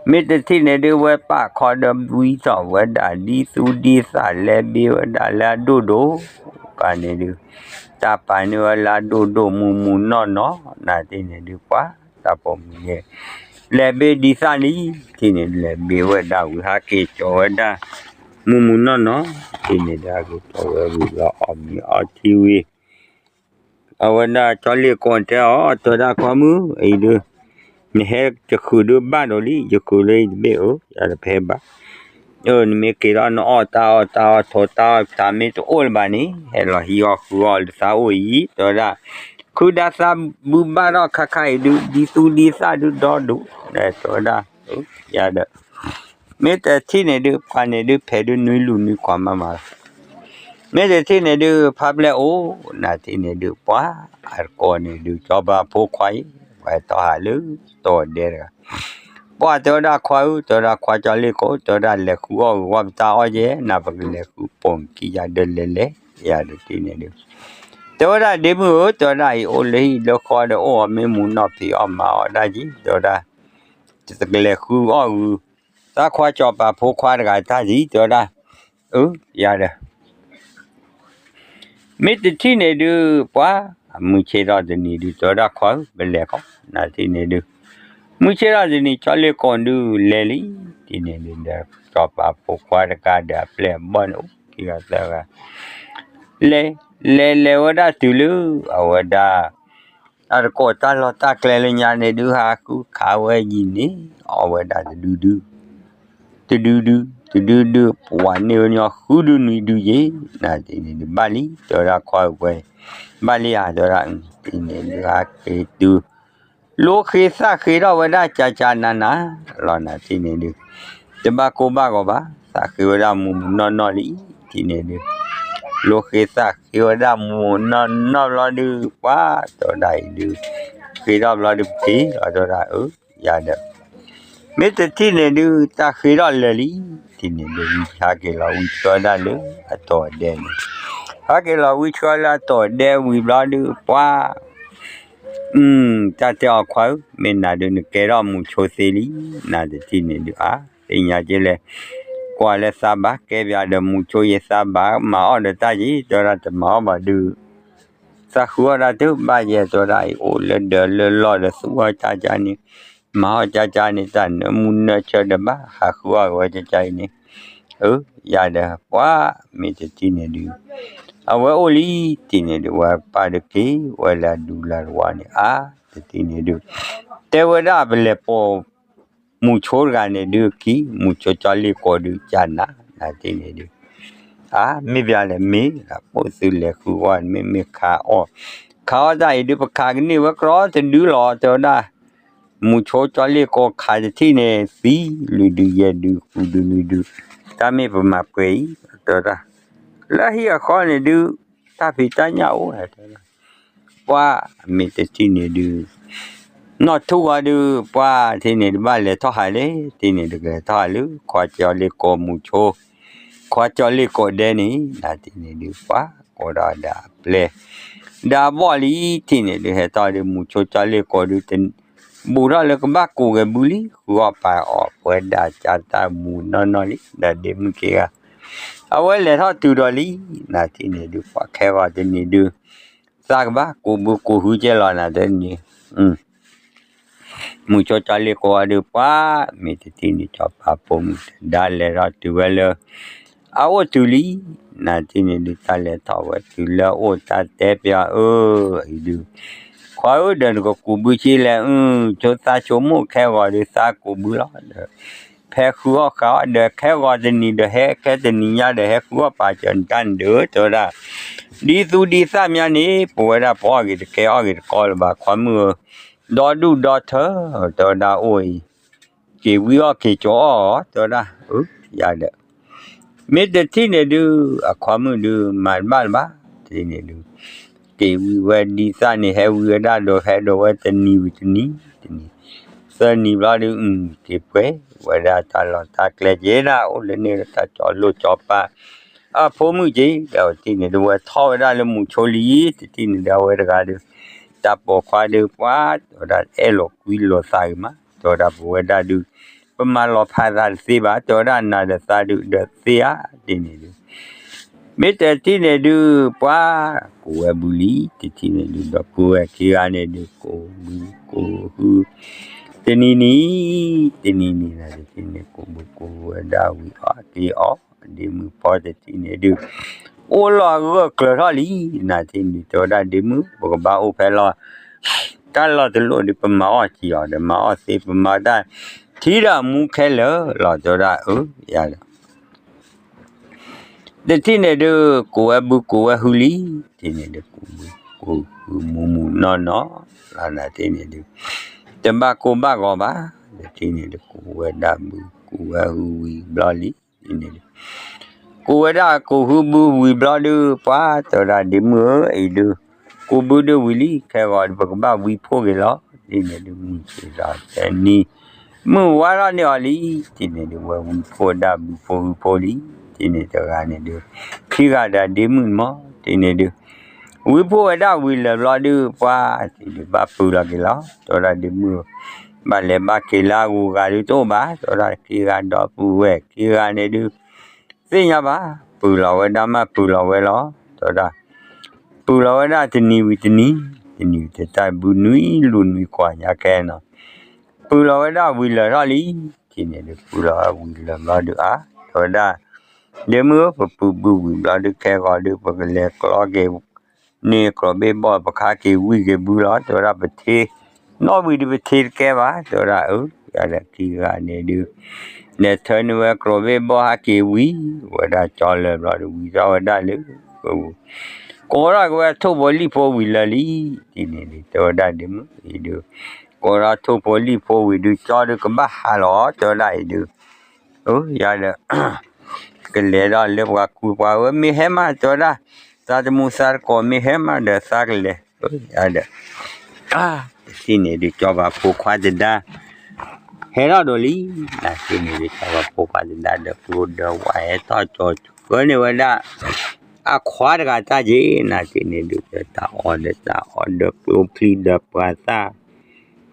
မ့ၢ်တထံၣ်န့ၣ်ဒုး ဝဲပာ်ခီဒီးဝံထီၣ်ဝဲဒၣ် ဒ်သူဒ်သၣ်လဲၤဘ့ဝဲဒၣ်လၢအဒိၣ်ဒိၣ်, ပှၤန့ၣ်ဒုး တၢ်ပာ်န့ၢ်ဝဲလၢအဒိၣ်ဒိၣ်မုၢ်မုၢ်နီၢ်နီၢ်, နတထံၣ်န့ၣ်ဒုး ပှၤတၢ်ပိာ်မုၣ်န့ၣ် လဲၤဘ့ဒ်သၣ်လံ, တထံၣ်န့ၣ်လဲၤဘ့ဝဲဒၣ်ဝံၤ ဟးက့ၤကၠီၤဝဲဒၣ် မုၢ်မုၢ်နီၢ်နီၢ်, တထံၣ်န့ၣ်ဒုး ဟးက့ၤကၠီၤဝဲဝံၤလီၤအီၣ်မ့ၤအီထံဝံၤ အဝဲဒၣ်ကၠီလ့ၣ်ကိးတဲအီၤ တဲဝဲဒၣ် ခွါမုၣ်အံၤဒုး နဟဲယဃုာ်ဒုးဘၣ်ဒိးလံ, ယဃုာ်လၢယတဘ့ၣ်ဧၢ, ယၤဒီးဖဲဘၣ်, အၢ နမ့ၢ်က့ၤဒီးနအီၣ်တၢ်အီၣ်တၢ်အီၣ်ထိးတၢ်အီၣ်တၢ်မ့ၢ်တအိၣ်လၢၤဘၣ်န့ၣ် ဟဲလီၤဟံးအီၣ်ဃုအီၣ်လၢသးအိၣ်အံၤ တဲဝဲဒၣ်, ခုဒါသးဘုဘၣ်ထီၣ်ခါခါအံၤဒုး ဒ်သူဒ်သၣ်ဒုးဒီဒိၣ်, တဲဝဲဒၣ်, ယၤဒီး မ့ၢ်တထံၣ်န့ၣ်ဒုး ပှၤန့ၣ်ဒုး ဖဲဒုးနွံလူၤနွံခွါမးမးလီၤ. မ့ၢ်တထံၣ်န့ၣ်ဒုး ဖါပျဲၢ်အိၣ် နတထံၣ်န့ၣ်ဒုး ပှၤအတကိးန့ၣ်ဒုး ကၠီပၤဖိခွါအံၤ ပှၤဟဲထီၣ်ဟးလၢတီၢ်ဒဲတဂၤ, ပှၤတဲဝဲဒၣ်ခွါဧၢ တဲဝဲဒၣ်ခွါကၠီလ့ၣ်ကိး တဲဝဲဒၣ်လဲၤဃုအီၣ်ဂ့ၤဝဲပတၢ်အီၣ်ယဲ နပကလဲၤဃုပိာ်မုၣ်ခံယၤဒၢလဲၤလဲၤ ယၤဒုးတထံၣ်န့ၣ်ဒုး တဲဝဲဒၣ်ဒ့မုၣ်ဧၢ တဲဝဲဒၣ်အံၤအိၣ်လၢဟံၣ်လၢဃီဒီးအိၣ်အီၤမ့ၢ်မူနီၢ်ဖံးအီၣ် မၤအီၣ်ဒၣ်က့ၤ တဲဝဲဒၣ် တကလဲၤဃုအီၣ်ဂုၤ သးခွါကၠီပၤဖိခွါတဂၤတၢ်ဒံး တဲဝဲဒၣ်, အၢ ယၤဒီး မ့ၢ်တထံၣ်န့ၣ်ဒုး ပှၤမုၢ်ဆ့ၣ်ထီၣ်တနံၤဒုး တဲဝဲဒၣ်ခွါဧၢ ပလဲၤဃီ နတထံၣ်န့ၣ်ဒုး မုၢ်ဆ့ၣ်ထီၣ်တနံၤ ကၠီလ့ၣ်ကိးဒုးလဲၤလံ, တထံၣ်န့ၣ်ဒုး ဒီးကၠီပၤဖိခွါတဂၤဒီးအပျဲၢ်အဘီၣ်န့ၣ် အိၣ်ခံဂၤသၢဂၤ လဲၤ လဲၤလဲၤဝဲဒၣ်တုၤလၢ အဝဲဒၣ် အတကိးတၢ်လီၢ်တၢ်ကျဲလၢညါန့ၣ်ဒုး ဟးဃုခးဝဲယံၤန့ၣ် အီၣ်ဝဲဒၣ်တဒုဒု တဒုဒု တဒုဒု ပှၤန့ၢ်ဝဲညီဃုဒုနွံဒုယ့ၤ နတထံၣ်န့ၣ်ဒုး ဘၣ်လံ တဲဝဲဒၣ်ခွါဧၢ ပှဲၤ ဘၣ်လံဧါ တဲဝဲဒၣ် တထံၣ်န့ၣ်ဒုး ဟးက့ၤတုၤ လိဃ့သးဃ့ထီၣ်ဝဲဒၣ်ကၠၢ်ကၠၢ်နးနးလီၤ နတထံၣ်န့ၣ်ဒုး တဘၣ်ကိၢ်ဘၣ်ဂီၤဘၣ် သးဃ့ဝဲဒၣ်မုၢ်မုၢ်နီၢ်နီၢ်လံ တထံၣ်န့ၣ်ဒုး လိဃ့သးဃ့ဝဲဒၣ်မုၢ်မုၢ်နီၢ်နီၢ်ဘျီဒုး ပှၤတဲဝဲဒၣ်အံၤဒုး ဃ့ထီၣ်ဘျီဒုးက့ၤလီၤ တဲဝဲဒၣ် အၢ ယၤဒီး မ့ၢ်တထံၣ်န့ၣ်ဒုး တၢ်ဃ့ထီၣ်လၢာ်လံ တထံၣ်န့ၣ်ဒုး ဝံဟးက့ၤလီၤဝံဆှၢဝဲဒၣ်လၢအတီၢ်ဒဲန့ၣ် ဟးက့ၤလီၤဝံဆှၢလၢအတီၢ်ဒဲဝံၤဘျီဒုး ပှၤ တၢ်တဲအီၤခွါဧၢ မ့ၢ်နၤဒုးနကဲထီၣ်မုၢ်ဆိသ့လံ နတထံၣ်န့ၣ်ဒုး အါ သ့ၣ်ညါက့လဲၣ် ကွၢ်လၢသးဘၣ်ကဲပၠးဒီးမုၢ်ဆိယဲ သးဘၣ်မၤအီၣ်ဒီးတၢ်က့ၤ တဲဝဲဒၣ်တမၤအီၣ်ဘၣ်ဒုး သးဃုအီၣ်တၢ်တဘၣ်ယဲ တဲဝဲဒၣ်အံၤ အိၣ်လၢဒၢးလၢလီၢ်ဒီးသူအီၣ်ကၠၢ်ကၠၢ်န့ၣ် မၤအီၣ်ကၠၢ်ကၠၢ်န့ၣ် တၢ်နၢမူနၢဆၢဒီးဘၣ် ဟးဃုအီၣ်ဝဲကၠၢ်ကၠၢ်အံၤန့ၣ် အၢ ယၤဒီး ပှၤမ့ၢ်တထံၣ်န့ၣ်ဒုး အဝဲအိၣ်လံ တထံၣ်န့ၣ်ဒုး ဝဲပၢ်ဒုးက့ၤဝဲလၢအဒူလၢတဝါန့ၣ် အါ တထံၣ်န့ၣ်ဒုး တဲဝဲဒၣ်ပလဲၤပိာ် မုၢ်ဆိတဂၤန့ၣ်ဒုးက့ၤ မုၢ်ဆိကၠီလ့ၣ်ကိးဒုးကၢ်နၤ နတထံၣ်န့ၣ်ဒုး အါ မ့ၢ်ပၠးလဲၣ်မ့ၢ် ပိာ်သုလဲၤဃုအီၣ် မ့မ့ၢ်ခးအီၣ် ခးအီၣ်တၢ်အံၤဒုး ပခးကန့ၢ်ဝဲကြီတဒုလီၤ တဲဝဲဒၣ် မုၢ်ဆိကၠီလ့ၣ်ကိးခးတထံၣ်န့ၣ် သံလွံၢ်ဒုယဲၢ်ဒုဃုဒုနွံဒု တၢ်မ့ၢ်ပမၤပှဲၤအံၤ တဲဝဲဒၣ် လၢဟံၣ်အဃီန့ၣ်ဒုး တၢ်ဖံးတၢ်ညၣ်အိၣ် တဲဝဲဒၣ် ပှၤမ့ၢ်တထံၣ်န့ၣ်ဒုး နီၢ်ထူၣ်ဂီၤဒုး ပှၤထံၣ်န့ၣ်ဒုး ဘၣ်လဲၤထီၣ်ဟးလဲၣ် ထံၣ်န့ၣ်ဒုး ကလဲၤထီၣ်ဟးလၢ ခွါကၠီလ့ၣ်ကိးမုၢ်ဆိ ခွါကၠီလ့ၣ်ကိးဒဲန့ၣ် နထံၣ်န့ၣ်ဒုး ပှၤကိးဒီးဒီးအပျဲၢ် ဒီးအဘီၣ်လံ ထံၣ်န့ၣ်ဒုး ဟဲထီၣ်ဒုး မုၢ်ဆိကၠီလ့ၣ်ကိးဒုး ဘူးထီၣ်လၢကဘၣ်ကိးဂဲၤဘုလံ ဃုအီၣ်ပာ်အီၣ်ပှဲၤဒၣ်ကၢ်တၢ်မုၢ်နီၢ်နီၢ်လံ ဒီးဒ့မုၣ်ခံဂၤ အဝဲလဲၤထီၣ်တုၤဒီးလံ နထံၣ်န့ၣ်ဒုး ပှၤခဲဂီၤတနံၤဒုး သးကဘၣ်ကိးဘုကိးဟုကဲလီၤ နတထံၣ်န့ၣ် မုၢ်ဆိကၠီလ့ၣ်ကိးအီၤဒုး ပှၤမ့ၢ်တထံၣ်န့ၣ် ကၠီပၤပိာ်မုၣ်တဒါလဲၤထီၣ်တုၤဝဲလၢ အအိၣ်တုၤလံ နထံၣ်န့ၣ်ဒုး တၢ်လဲၤထီၣ်ဝဲတုၤလၢအအိၣ် တၢ်တဲပၠးအၢ အံၤဒုး ခွါဧၢ ဒီးနကကိးဘုဆ့လဲၣ် အု ဆိသးဆိကမိၣ်ခဲဂီၤဒုး သးကိးဘုလီၤဒီး ဖဲဃုအီၣ်ဃုအီၣ်ဒီး ခဲဂီၤတနံၤဒီး ဟဲခဲတနံၤညါဒီး ဟဲဃုအီၣ်ပာ်စၢၤနတၢ်န့ၣ်ဒီး တဲဝဲဒၣ် ဒ်သူၣ်ဒ်သးမးန့ၣ် ပဝဲဒၣ်ပအီၣ်ဂ့ၤတကဲအီၣ်ဂ့ၤတကီလၢၤဘၣ် ခွါမုၣ်ဧၢ, ဒီဒူၣ်ဒီထၢ တဲဝဲဒၣ်အိၣ်အံၤ က့ၤဝံအီၣ်က့ၤကၠီအီၣ် တဲဝဲဒၣ်, ယၤဒီး မ့ၢ်တထံၣ်န့ၣ်ဒုး အခွါမုၣ်ဒုး မၤတဘၣ်လၢၤဘၣ် တထံၣ်န့ၣ်ဒုး က့ၤဝံဝဲဒ်သၣ်န့ၣ် ဟဲဝံဝဲဒၣ်ဒီး ဟဲဒိးဝဲတနံၤဝံၤတနံၤ တနံၤ သၢနံၤဘျီဒုး က့ၤပှဲၤဝဲဒၣ်တၢ်လီၢ်တၢ်ကျဲက့ၤဒၣ် အိၣ်လၢန့ၣ်တၢ်ကၠီလိၣ်ကၠီပၤ အဖိမုၣ်က့ၤ ဒီးတထံၣ်န့ၣ်ဒုး ဝဲထီၣ်ဝဲဒၣ်လၢမူဆိလံ တထံၣ်န့ၣ်ဒုး အဝဲတဂၤဒုး တၢ်ပိာ်ခွါဒုး ပှၤ တဲဝဲဒၣ် အဲၣ်လိာ်ကွံလိာ်သးဂ့ၤမး တဲဝဲဒၣ် ပဝဲဒၣ်ဒုး ပမၤလီၤဖးသးတသ့ဘၣ် တဲဝဲဒၣ် နၤဒီးသးဒုး ဒီးသ့ဧါ တထံၣ်န့ၣ်ဒုး မ့ၢ်တထံၣ်န့ၣ်ဒုး ပှၤ ကိးဝဲဘုလံ တထံၣ်န့ၣ်ဒုး ဒီပုၢ်ဝဲၢ်ခံဂၤန့ၣ်ဒုး ကိးဘုကိးဟု တနံၤနံၤ တနံၤနံၤ နတထံၣ်န့ၣ် ကိးဘုကိးဝဲဒၣ်ဝံၤအီၣ်က့ၤအီၣ် ဒ့မုၣ်ဖီတထံၣ်န့ၣ်ဒုး အိၣ်လီၤဂၢၢ်ကျၢၤထီၣ်လံ နတထံၣ်န့ၣ်ဒုး တဲဝဲဒၣ် ဒ့မုၣ် ပကဘၣ်အိၣ်ဖဲလီၤ တၢ်လီၢ်တလိၣ်ဒုး ပမၤအီၣ်ကံအီၤဒီး မၤအီၣ်သ့ ပမၤတၢ်ထံဒီးမူခဲလၢာ်လီၤ တဲဝဲဒၣ် အၢ ယၤဒီး တထံၣ်န့ၣ်ဒုး ကိးဝဲဘုကိးဝဲဟုလံ တထံၣ်န့ၣ်ဒုး ကိးဘုကိးဟုမူမူနီၢ်နီၢ် လီၤနၤတထံၣ်န့ၣ်ဒုး တဘၣ်ကိၢ်ဘၣ်ဂီၤဘၣ် တထံၣ်န့ၣ်ဒုး ကိးဝဲဒၣ်ဘုကိးဝဲဟုဝံၤဘျီလံ တထံၣ်န့ၣ်ဒုး ကိးဝဲဒၣ်ကိးဟုဘုဝံၤဘျီဒုး ပှၤတဲဝဲဒၣ် ဒ့မုၣ်ဧၢ အံၤဒုး ကိးဘုဒုးဝံၤလံ ခဲဂီၤဒုး ပကဘၣ်ဝံဖိဂ့ၤလီၤ တထံၣ်န့ၣ်ဒုး မုၢ်ဆ့ၣ်ဒီးတနံၤ မုၢ်ဝါထီၣ်န့ၢ်အီၤလံ တထံၣ်န့ၣ်ဒုး ဝဲဝံဖိဒၣ်ဘုဖိဟုဖိလံ တထံၣ်န့ၣ်တဂၤန့ၣ်ဒုး ခံဂၤဒီးဒ့မုၣ်မး တထံၣ်န့ၣ်ဒုး ဝံဖိဝဲဒၣ်ဝံၤလၢာ်ဘျီဒုး ပှၤ တထံၣ်ဒုး ဘၣ်ပုၢ်လီၤက့ၤလီၤ တဲဝဲဒၣ်ဒ့မုၣ် ဘၣ်လဲၤဘၣ်က့ၤလၢအဂုၤအဂၤဒုးတအိၣ်ဘၣ် တဲဝဲဒၣ် ခံဂၤဒီပုၢ်ဝဲၢ်ခံဂၤန့ၣ်ဒုး သ့ၣ်ညါဘၣ် ပုၢ်လီၤဝဲဒၣ်မးပုၢ်လီၤဝဲလီၤ တဲဝဲဒၣ် ပုၢ်လီၤဝဲဒၣ်တနံၤဝံၤတနံၤ တနံၤတတၢ်ဘုနွံလူၤနွံကွၢ်ညါခဲနီၤ ပုၢ်လီၤဝဲဒၣ်ဝံၤလၢာ်ထီၣ်လံ တထံၣ်န့ၣ်ဒုး ပုၢ်လီၤဝဲဝံၤလၢာ်ဘျီဒုးအါ တဲဝဲဒၣ် ဒ့မုၣ်ဧၢ ပပုၢ်ဘုဝံၤဘျီဒုး ခဲဂီၤဒုး ပကလဲၤကျီက့ၤန့ၢ်ကျိးဘ့ၣ်ဘီၣ် ပခါက့ၤဝံက့ၤဘုလီၤ တဲဝဲဒၣ် ပထ့ နီၣ်ဝံၤဒုးပထ့တကဲဘၣ် တဲဝဲဒၣ် အၢ ယၤဒီးခံဂၤန့ၣ်ဒုး လဲၤထၢန့ၢ်ဝဲကျိးဘ့ၣ်ဘီၣ်ဟဲက့ၤဝံဝဲဒၣ်ကၠီလၢာ်ဘျီဒုး ဝံထီၣ်ဝဲဒၣ်လၢ ကိးထီၣ်က့ၤဝဲထိၣ်ဖိလံၣ်ဖိဝံၤလၢာ်လံ တထံၣ်န့ၣ်ဒုး တဲဝဲဒၣ်ဒ့မုၣ်အံၤဒုး ကိးထီၣ်ထိၣ်ဖိလံၣ်ဖိဝံၤဒုး ကၠီဒုးကဘၣ်ဟးလီၤ တဲဝဲဒၣ်အံၤဒုး အၢ ယၤဒီး ကလဲၤဒီးလၢပှၤကူပှၤဧၢ မ့ၢ်ဟဲမး တဲဝဲဒၣ် သးတမူသးတကိး မ့ၢ်ဟဲမးဒီးသးကလဲၤ အၢ ယၤဒီး တထံၣ်န့ၣ်ဒုး ကၠီပၤဖိခွါတဒါ ဟဲထီၣ်ဒိးလံ နတထံၣ်န့ၣ်ဒုး ကၠီပၤဖိခွါတဒါ ဒီးကျိဒီးဝါဟဲထီၣ်ကၠီဆှၢန့ၢ်ဝဲဒၣ် အခွါတဂၤတၢ်က့ၤ နတထံၣ်န့ၣ်ဒုး တၢ်အီၣ်ဒီးတၢ်အီၣ်ဒီးကျိချံဒီးပှၤသၣ်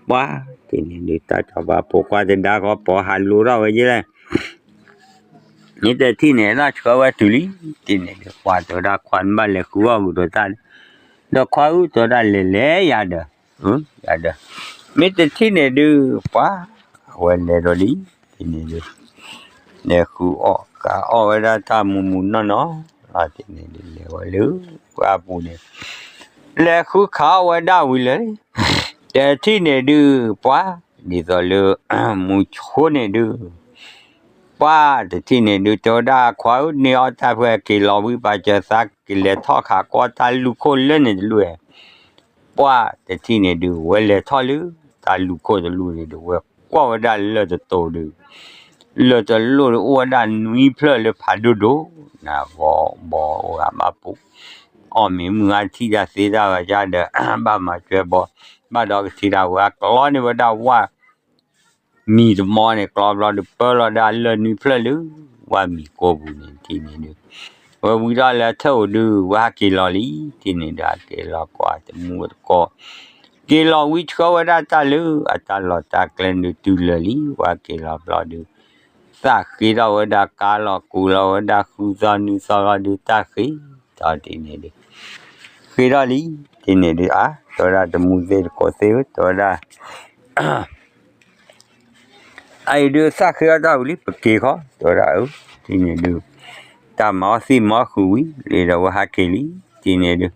ပှၤ တထံၣ်န့ၣ်ဒုး တၢ်ကၠီပၤဖိခွါတဒါဃီ ပိာ်ဟးလိထီၣ်ဝဲက့ၤလဲၣ် မ့ၢ်တထံၣ်န့ၣ် တၢ်ဆှၢဝဲတုၤလံ တထံၣ်န့ၣ်ဒုး ပှၤတဲဝဲဒၣ် ခွါနဘၣ်လဲၤဃုအီၣ်ဂုာ်ဒီးတၢ် ဒီးခွါဧၢ တဲဝဲဒၣ် လဲၤလဲၤယၤဒီး ယၤဒီး မ့ၢ်တထံၣ်န့ၣ်ဒုး ပှၤ အဝဲလဲၤဒီးလံ တထံၣ်န့ၣ်ဒုး လဲၤဃုအီၣ်ဃုအီၣ်ဝဲဒၣ်တၢ်မူမူနီၢ်နီၢ် တထံၣ်န့ၣ်ဒုး လဲၤဝဲလၢ ပှၤအပူၤန့ၣ် လဲၤဃုခးအီၣ်ဝဲဒၣ်ဝံၤလၢာ် တထံၣ်န့ၣ်ဒုး ပှၤ ဒ်သိးလၢ မူဆိန့ၣ်ဒုး ပှၤတထံၣ်န့ၣ်ဒုး တဲဝဲဒၣ် ခွါဧၢ န့ၢ်အီၣ်တၢ်ဖဲက့ၤလီၤဝံၤ ပာ်စၢၤသးကလဲၤထီၣ်ခးကီတၢ်လူၢ်ခိၣ်လၢန့ၣ်တလူၢ်ဧါ ပှၤတထံၣ်န့ၣ်ဒုး ဝဲလဲၤထီၣ်လၢ တၢ်လူၢ်ခိၣ်တလူၢ်န့ၣ်ဒုး ဝဲကွၢ်ဝဲဒၣ်လၢၢ်တတိၤဒုး လၢၢ်တလိၣ်ဒုး အိၣ်ဝဲဒၣ်နွံဖျၢၣ်လၢဖးဒိၣ်ဒိၣ် နဂီၤဘီအိၣ်ဂၤဘၣ်ပူၤ အီၣ်မ့ၤမုၢ်ဂၤထံၣ်တၢ်သ့တၢ်ဝဲဒၣ်ဒီး ဘၣ်မၤစၢၤဘီ ဘၣ်ဒီးကထံၣ်တၢ်ဝဲ ကျီန့ၢ်ဝဲဒၣ်ဝၣ် မံၤတမီန့ၣ် ကျီဘျီဒုး ပၢလီၤဒၣ်လၢၢ်နွံဖျၢၣ်လၢ ဝၣ်မံၤကိာ်ပူၤန့ၣ် တထံၣ်န့ၣ်ဒုး ဝဲဝံထီၣ်လၢထၢၣ်အိၣ်ဒုး ဝဲဟးက့ၤလီၤလံ တထံၣ်န့ၣ်ဒုး ဟးက့ၤလီၤကွၢ်တမူတကိး က့ၤလီၤဝံဆှၢဝဲဒၣ်တၢ်လၢ အတၢ်လီၢ်တၢ်ကျဲဒုးတုၤလၢာ်လံ ဝဲဟးက့ၤလီၤဘျီဒုး သၣ်ဃ့ထီၣ်ဝဲဒၣ်ကါလီၤကူလီၤဝဲဒၣ်ဃုသီနွံသီလီၤဒုး တၢ်ဃ့ထီၣ်တထံၣ်န့ၣ်ဒုး ဃ့ထီၣ်လံ တထံၣ်န့ၣ်ဒုး အါ တဲဝဲဒၣ် တမူသ့ၣ်တကိးသ့ၣ်ဧၢ တဲဝဲဒၣ် အအံၤဒုး သၣ်ဃ့ထီၣ်တၢ်ဝံၤလံ ပက့ၤဃီ တဲဝဲဒၣ် အၢ တထံၣ်န့ၣ်ဒုး တၢ်မၤအီၣ်သံမၤအီၣ်ဃုာ်ဝံၤလံဒီး ဝဲဟးက့ၤလံ တထံၣ်န့ၣ်ဒုး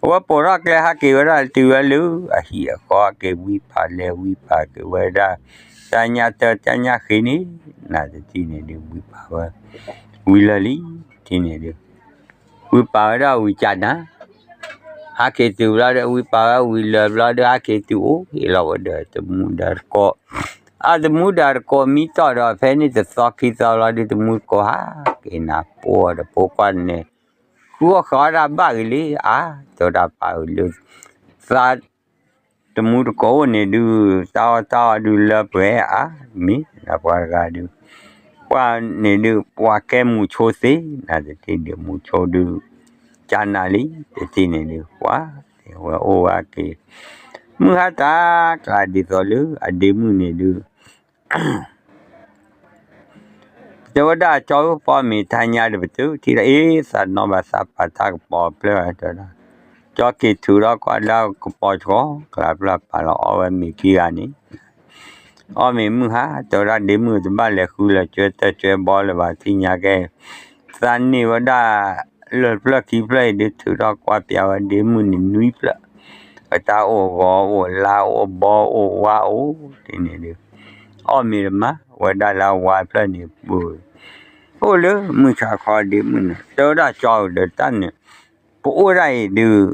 အဝဲပိာ်ထီၣ်ကျဲဟးက့ၤဝဲဒၣ်တုၤဝဲလၢ အဟံၣ်အဃီက့ၤဝံဖးလဲၤဝံဖးက့ၤဝဲဒၣ် တၢ်ညၣ်တၢ်တၢ်ညၣ်ဃ့န့ၣ် နတထံၣ်န့ၣ်ဒုး ဝံဖးဝဲ ဝံၤလၢာ်လံ တထံၣ်န့ၣ်ဒုး ဝံပာ်ဝဲဒၣ်ဝံကနၤ, ဟးက့ၤတုၤဘျီဒီး ဝံပာ်ဝဲဝံလၢာ်ဘျီဒီး ဟးက့ၤတုၤအိၣ်ဟ့ၣ်လီၤဝဲဒီးတမူဒီးတကိး, အတမူဒီးတကိးမံတီၢ်ဒီး ဖဲန့ၣ်တသီခံသီဘျီဒီး တမူတကိးဟးက့ၤနၤ ပှၢ်ဒီးဖိခွါန့ၣ် ဃုအီၣ်ဃုအီတၢ်ဘၣ်ဂ့ၤလံ အါ, တဲဝဲဒၣ်ပာ်ဂ့ၤလၢ သး တမူတကိးအိၣ်န့ၣ်ဒုး တၢ်အီၣ်တၢ်အီဒုးလၢပှဲၤအါ, မ့ၢ်ပှၤတဂၤဒုး ပှၤန့ၣ်ဒုး ပှၤကဲမူဆိသ့ နတထံၣ်ဒုး မူဆိဒုး ကနၤလံ တထံၣ်န့ၣ်ဒုး ပှၤ ဝဲအိၣ်ဝဲက့ၤ မုၢ်ဟါတၢ်ကျါဒ်သိးလၢအဒ့မုၣ်န့ၣ်ဒုး တဲဝဲဒၣ် ကၠီဧၢ ပီၣ်မ့ၤထါညါဒီး ပတုၤထံၣ်ဒီး အ့ သးနီၣ်ဘၣ်သးပာ်တၢ်ကပီၤဖျၢၣ် တဲဝဲဒၣ်, ကၠီက့ၤထုးထီၣ်ကွၢ်လၢကပီၤ ကီၤကျါဖျၢၣ် ပာ်လီၤအီၣ်ဝဲမ့ၤခံဂၤန့ၣ် အီၣ်မ့ၤမုၢ်ဟါ တဲဝဲဒၣ် ဒ့မုၣ်တဘၣ်လဲၤဃုလၢၤ ကၠွဲတၢၢ်ကၠွဲဘီလၢၤဘၣ် သ့ၣ်ညါကဲ သးန့ၢ်ဝဲဒၣ် လၢၢ်ဖျၢၣ်ခံဖျၢၣ်အံၤဒုး ထုးထီၣ်ကွၢ်ပျးဝဲဒ့မုၣ်န့ၣ်နွံဖျၢၣ်, အတၢ်အိၣ်ဂီၤအိၣ်လါအိၣ်ဘီအိၣ်ဝါအိၣ် တထံၣ်န့ၣ်ဒုး အီၣ်မ့ၤတမၤဝဲဒၣ်လၢအဝါဖျၢၣ်န့ၣ် ပူၤ အိၣ်လၢမုၢ်ဆါခီဒ့မုၣ်န့ၣ် တဲဝဲဒၣ် ကၠီဧၢ ဒီးတၢ်န့ၣ် ပအိၣ်ဒၣ်အံၤဒုး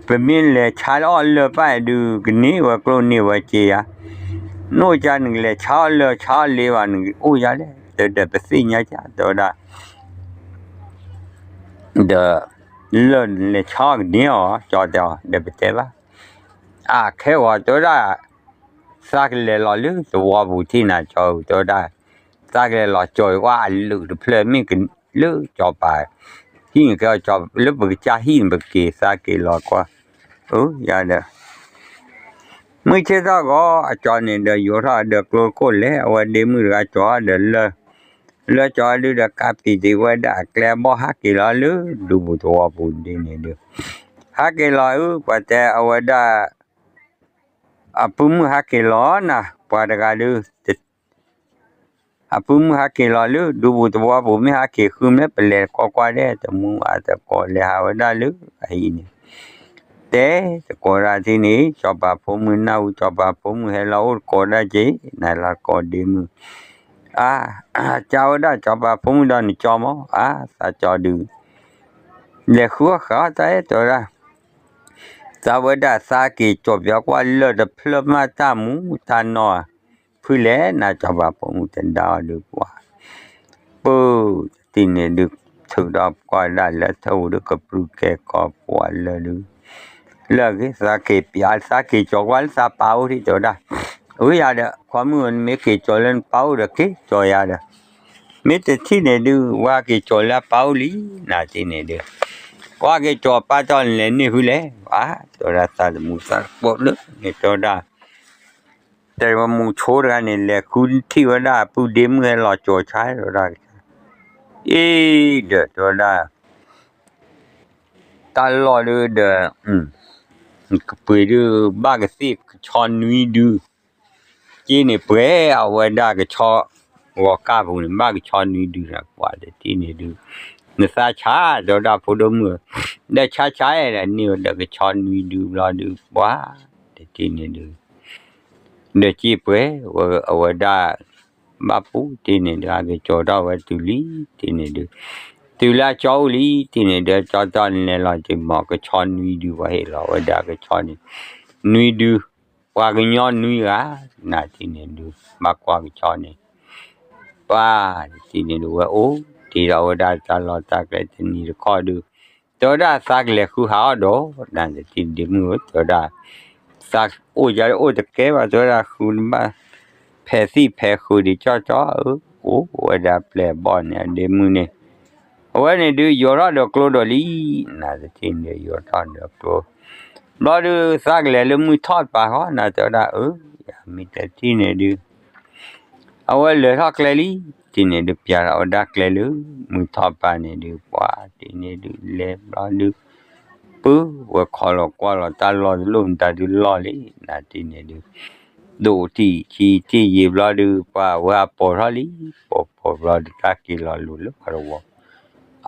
ပမ့ၢ်လဲၤဆါလၢအီၣ်လၢၢ်ပၢ်အံၤဒုး ကန့ၢ်ဝဲကျိၣ်န့ၢ်ဝဲစ့ယါ, နအိၣ်ကါနကလဲၤဆါအီၣ်လၢၢ်ဆါအီၣ်လ့ဘၣ် နအိၣ်ယါလဲၣ် တဲဒီးပသ့ၣ်ညါကါ တဲဝဲဒၣ် ဒီး လၢၢ်လဲၤဆါအီၣ်ကန့ၢ်အီၤ ကၠီတဲအီၤ ဒီးပတဲဘၣ် အခဲဂီၤတဲဝဲဒၣ် သးကလဲၤလီၤလၢသဝီပူၤထံၣ်နၤ ကၠီဧၢ တဲဝဲဒၣ် သးကလဲၤလီၤကၠီၤကွၢ်အလုၢ်တဖျၢၣ်မ့ၢ်ကလၢကၠီၤပၤ ဟံၣ်န့ၣ်ကဲ လၢပကစၢ်ဟံၣ်န့ၣ် ပက့ၤသးက့ၤလီၤကွၢ် အၢ ယၤဒီး မုၢ်ဆ့ၣ်ထီၣ်ဂီၤ အကၠီန့ၣ်ဒီးယိးထီၣ်ဒီးကျိခိၣ်လဲၤ အဝဲဒ့မုၣ်တဂၤကၠီၤဒီးလၢ လၢကၠီၤဒုးဒီးကးပံၤဒံးဝဲဒၣ်အကျဲအဘီၣ်ဟးက့ၤလီၤလၢဒူပူၤသဝီပူၤဒ်န့ၣ်ဒုး ဟးက့ၤလီၤအု ပှၤတဲအဝဲဒၣ် အပုၢ်မုၣ်ဟးက့ၤလီၤနၤ ပှၤတဂၤဒုး အပုၢ်မုၣ်ဟးက့ၤလီၤလၢဒူပူၤသဝီပူၤ မ့ၢ်ဟးက့ၤဃုမ့ၢ်ပလဲၤကွၢ်ကွၢ်ဒဲး တမူအတကိးလဲၤဟးဝဲဒၣ်လၢအဟံၣ်န့ၣ် တဲတကိးဒၣ်ထံၣ်န့ၣ် စီၤပၤဖိမုၣ်နၢ်ဟူ စီၤပၤဖိမုၣ်ဟဲလီၤအိၣ်တကိးဒၣ်က့ၤ နၤလီၤကိးဒ့မုၣ် အါ ကၢ်ဝဲဒၣ် စီၤပၤဖိမုၣ်ဒီးနကၠီမး အါ သးကၠီဒုး လဲၤဃုအီၣ်ဃုအီတၢ်အဲၣ်တဲဝဲဒၣ် သးဝဲဒၣ်သးက့ၤကၠီၤပၠီကွၢ်လၢၢ်တဖျၢၣ်မးတၢ်မူတၢ်နီၢ်ဧါ ဖုလဲၣ်နၤ စီၤပၤဖိမုၣ်တဒါအီၤဒုးပှၤ ပၢ် တထံၣ်န့ၣ်ဒုး ထုးဒီးကွၢ်ဒၣ်လၢထၢၣ်ပူၤဒုး ကပြုၢ်ကဲၤကီၤပှၤလၢၢ်ဒုး လၢအဂ့ၤ သးက့ၤပၠး သးက့ၤကၠီၤကွၢ်လၢသးပၢ်အိၣ်ထံၣ်တဲဝဲဒၣ် အၢ ယၤဒီး ခွါမုၣ်ဧၢ နမ့ၢ်က့ၤကၠီၤလၢနပၢ်အိၣ်ဒီးက့ၤကၠီၤယၤဒီး မ့ၢ်တထံၣ်န့ၣ်ဒုး ဝဲက့ၤကၠီၤလၢအပၢ်အိၣ်လံ နၤတထံၣ်န့ၣ်ဒုး ပှၤက့ၤကၠီၤပၢ်တီၢ်လဲၤန့ၢ်ဖုလဲၣ် ပှၤ တဲဝဲဒၣ်သးတမူသးတကိးလၢန့ၣ်တဲဝဲဒၣ် တဲဝဲမူဆိတဂၤန့ၣ် လဲၤဃုထံၣ်ဝဲဒၣ်အပုၢ်ဒ့မုၣ်ဟဲလီၤကၠီၤဆါတဲဝဲဒၣ် အ့ ဒီးတဲဝဲဒၣ် တၢ်လီၢ်ဒုးဒီး ကပှ့ၤဒုး ဘၣ်ကသ့ၣ်ကဆီနွံဒု က့န့ၣ်ပှဲၤအဝဲဒၣ်ကဆီ ဂီၤကၢ်ပူၤန့ၣ် ဘၣ်ကဆီနွံဒုဒီးပှၤတထံၣ်န့ၣ်ဒုး နသးဆါတဲဝဲဒၣ်ဖိဒိၣ်မုၣ်ဧၢ ဒီးဆါဆါဒီးန့ၢ်ဝဲဒီးကဆီနွံဒုဘျီဒုးပှၤ တထံၣ်န့ၣ်ဒုး ဒီးက့ပှဲၤဝဲအဝဲဒၣ် ဘၣ်ပူၤတထံၣ်န့ၣ်ဒုး ဟဲက့ၤကၠီၤထီၣ်ဝဲတုၤလံတထံၣ်န့ၣ်ဒုး တုၤလၢအကၠီအိၣ်လံတထံၣ်န့ၣ်ဒုး ကၠီတီၢ်လဲၤလီၤက့ၤမီၤကဆီနွံဒု ပှၤဟ့ၣ်လီၤဝဲဒၣ်ကဆီန့ၣ် နွံဒု ပှၤကညီနွံဂၤ နၤတထံၣ်န့ၣ်ဒုး ဘၣ်ကွၢ်ကဆီန့ၣ် ပှၤတထံၣ်န့ၣ်ဒုး ဝဲအိၣ်တ့ၢ်ဒီးဝဲဒၣ်တၢ်လီၢ်တၢ်ကျဲတနံၤတခီဒုး တဲဝဲဒၣ်သးကလဲၤဃုဟးအီၣ်ဒီး နၤတထံၣ်ဒ့မုၣ်ဧၢ တဲဝဲဒၣ် သးအိၣ်ယၤအိၣ်တကဲဘၣ် တဲဝဲဒၣ်ဃုတဘၣ် ဖဲးသံၣ်ဖဲးဃုာ်ဒံးကၠီကၠီဧၢ အိၣ်ဝဲဒၣ်ပျဲၢ်အဘီၣ်န့ၣ် အဒ့မုၣ်န့ၣ် အဝဲန့ၣ်ဒုးယိးထီၣ်ဒီးကျိဒီးလံ နၤတထံၣ်န့ၣ်ဒုးယိးထီၣ်ဒီးကျိ ဘျီဒုးသးကလဲၤလၢမုၢ်ထီၣ်တပၤဃီ နၤတဲဝဲဒၣ်အၢ ယမ့ၢ်တထံၣ်န့ၣ်ဒုး အဝဲလဲၤထီၣ်ကျဲလံ တထံၣ်န့ၣ်ဒုး ပျးထီၣ်ဝဲဒၣ်ကျဲလၢ မုၢ်ထီၣ်ပၤန့ၣ်ဒုး ပှၤတထံၣ်န့ၣ်ဒုး လဲၤဘျီဒုး ပုၢ်ဝဲခီလီၤကွၢ်လီၤတၢ်လီၢ်တလိၣ်မတၤဒုးလီၢ်လံ နၤတထံၣ်န့ၣ်ဒုး ဒိၣ်ထံၣ်ဆံးထံၣ်ယံာ်ဘျီဒုး ပှၤဝဲအပိာ်ထီၣ်လံ ပိာ်ပိာ်ဘျီဒုး တၢ်က့ၤလီၤလူၤလၢပှၤတဝီ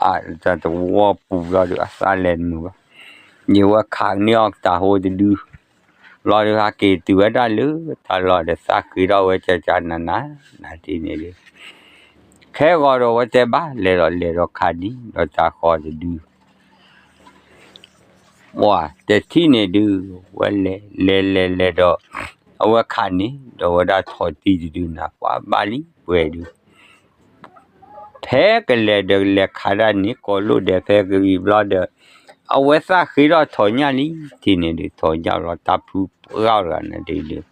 အတၢ်တဝီပူၤဘျီဒုး အသးလဲၤတမုာ်ဘၣ် ယဝဲခးန့ၢ်အီၤတၢ်ဟိတဒု ဘျီဒုး ဟဲက့ၤတုၤဝဲဒၣ်လၢတၢ်လီၢ်ဒီး သးဃ့ထီၣ်ဝဲကကနၤနၤ နၤတထံၣ်န့ၣ်ဒုး ခ ခဲဂီၤဒီးဝဲတဲဘၣ်လဲၤဒီးလဲၤဒီးခးဒံးဒီးတၢ်ဃီတဒု ပှၢ်တထံၣ်န့ၣ်ဒုး ဝဲလဲၤလဲၤလဲၤလဲၤဒီး အဝဲခးန့ၣ်ဒီးဝဲဒၣ်ထိးတံၢ်တဒုနၤ ပှၤဘၣ်လံပှဲၤဒုး ဖဲကလဲၤဒီးလဲၤခးဒၣ်န့ၣ် ကိးလိၣ်ဒဲးဖဲကရံၣ်ဘျီဒီး အဝဲသၣ်ဃ့ထီၣ်ထိးညၣ်လံ ထံၣ်န့ၣ်ဒုး ထိးညၣ်ဘျီတၢ်ဖုပှၢ်ဂီၢ်တဂၤန့ၣ်ဒုး ဧၢလံ တၢ်ကီၢ်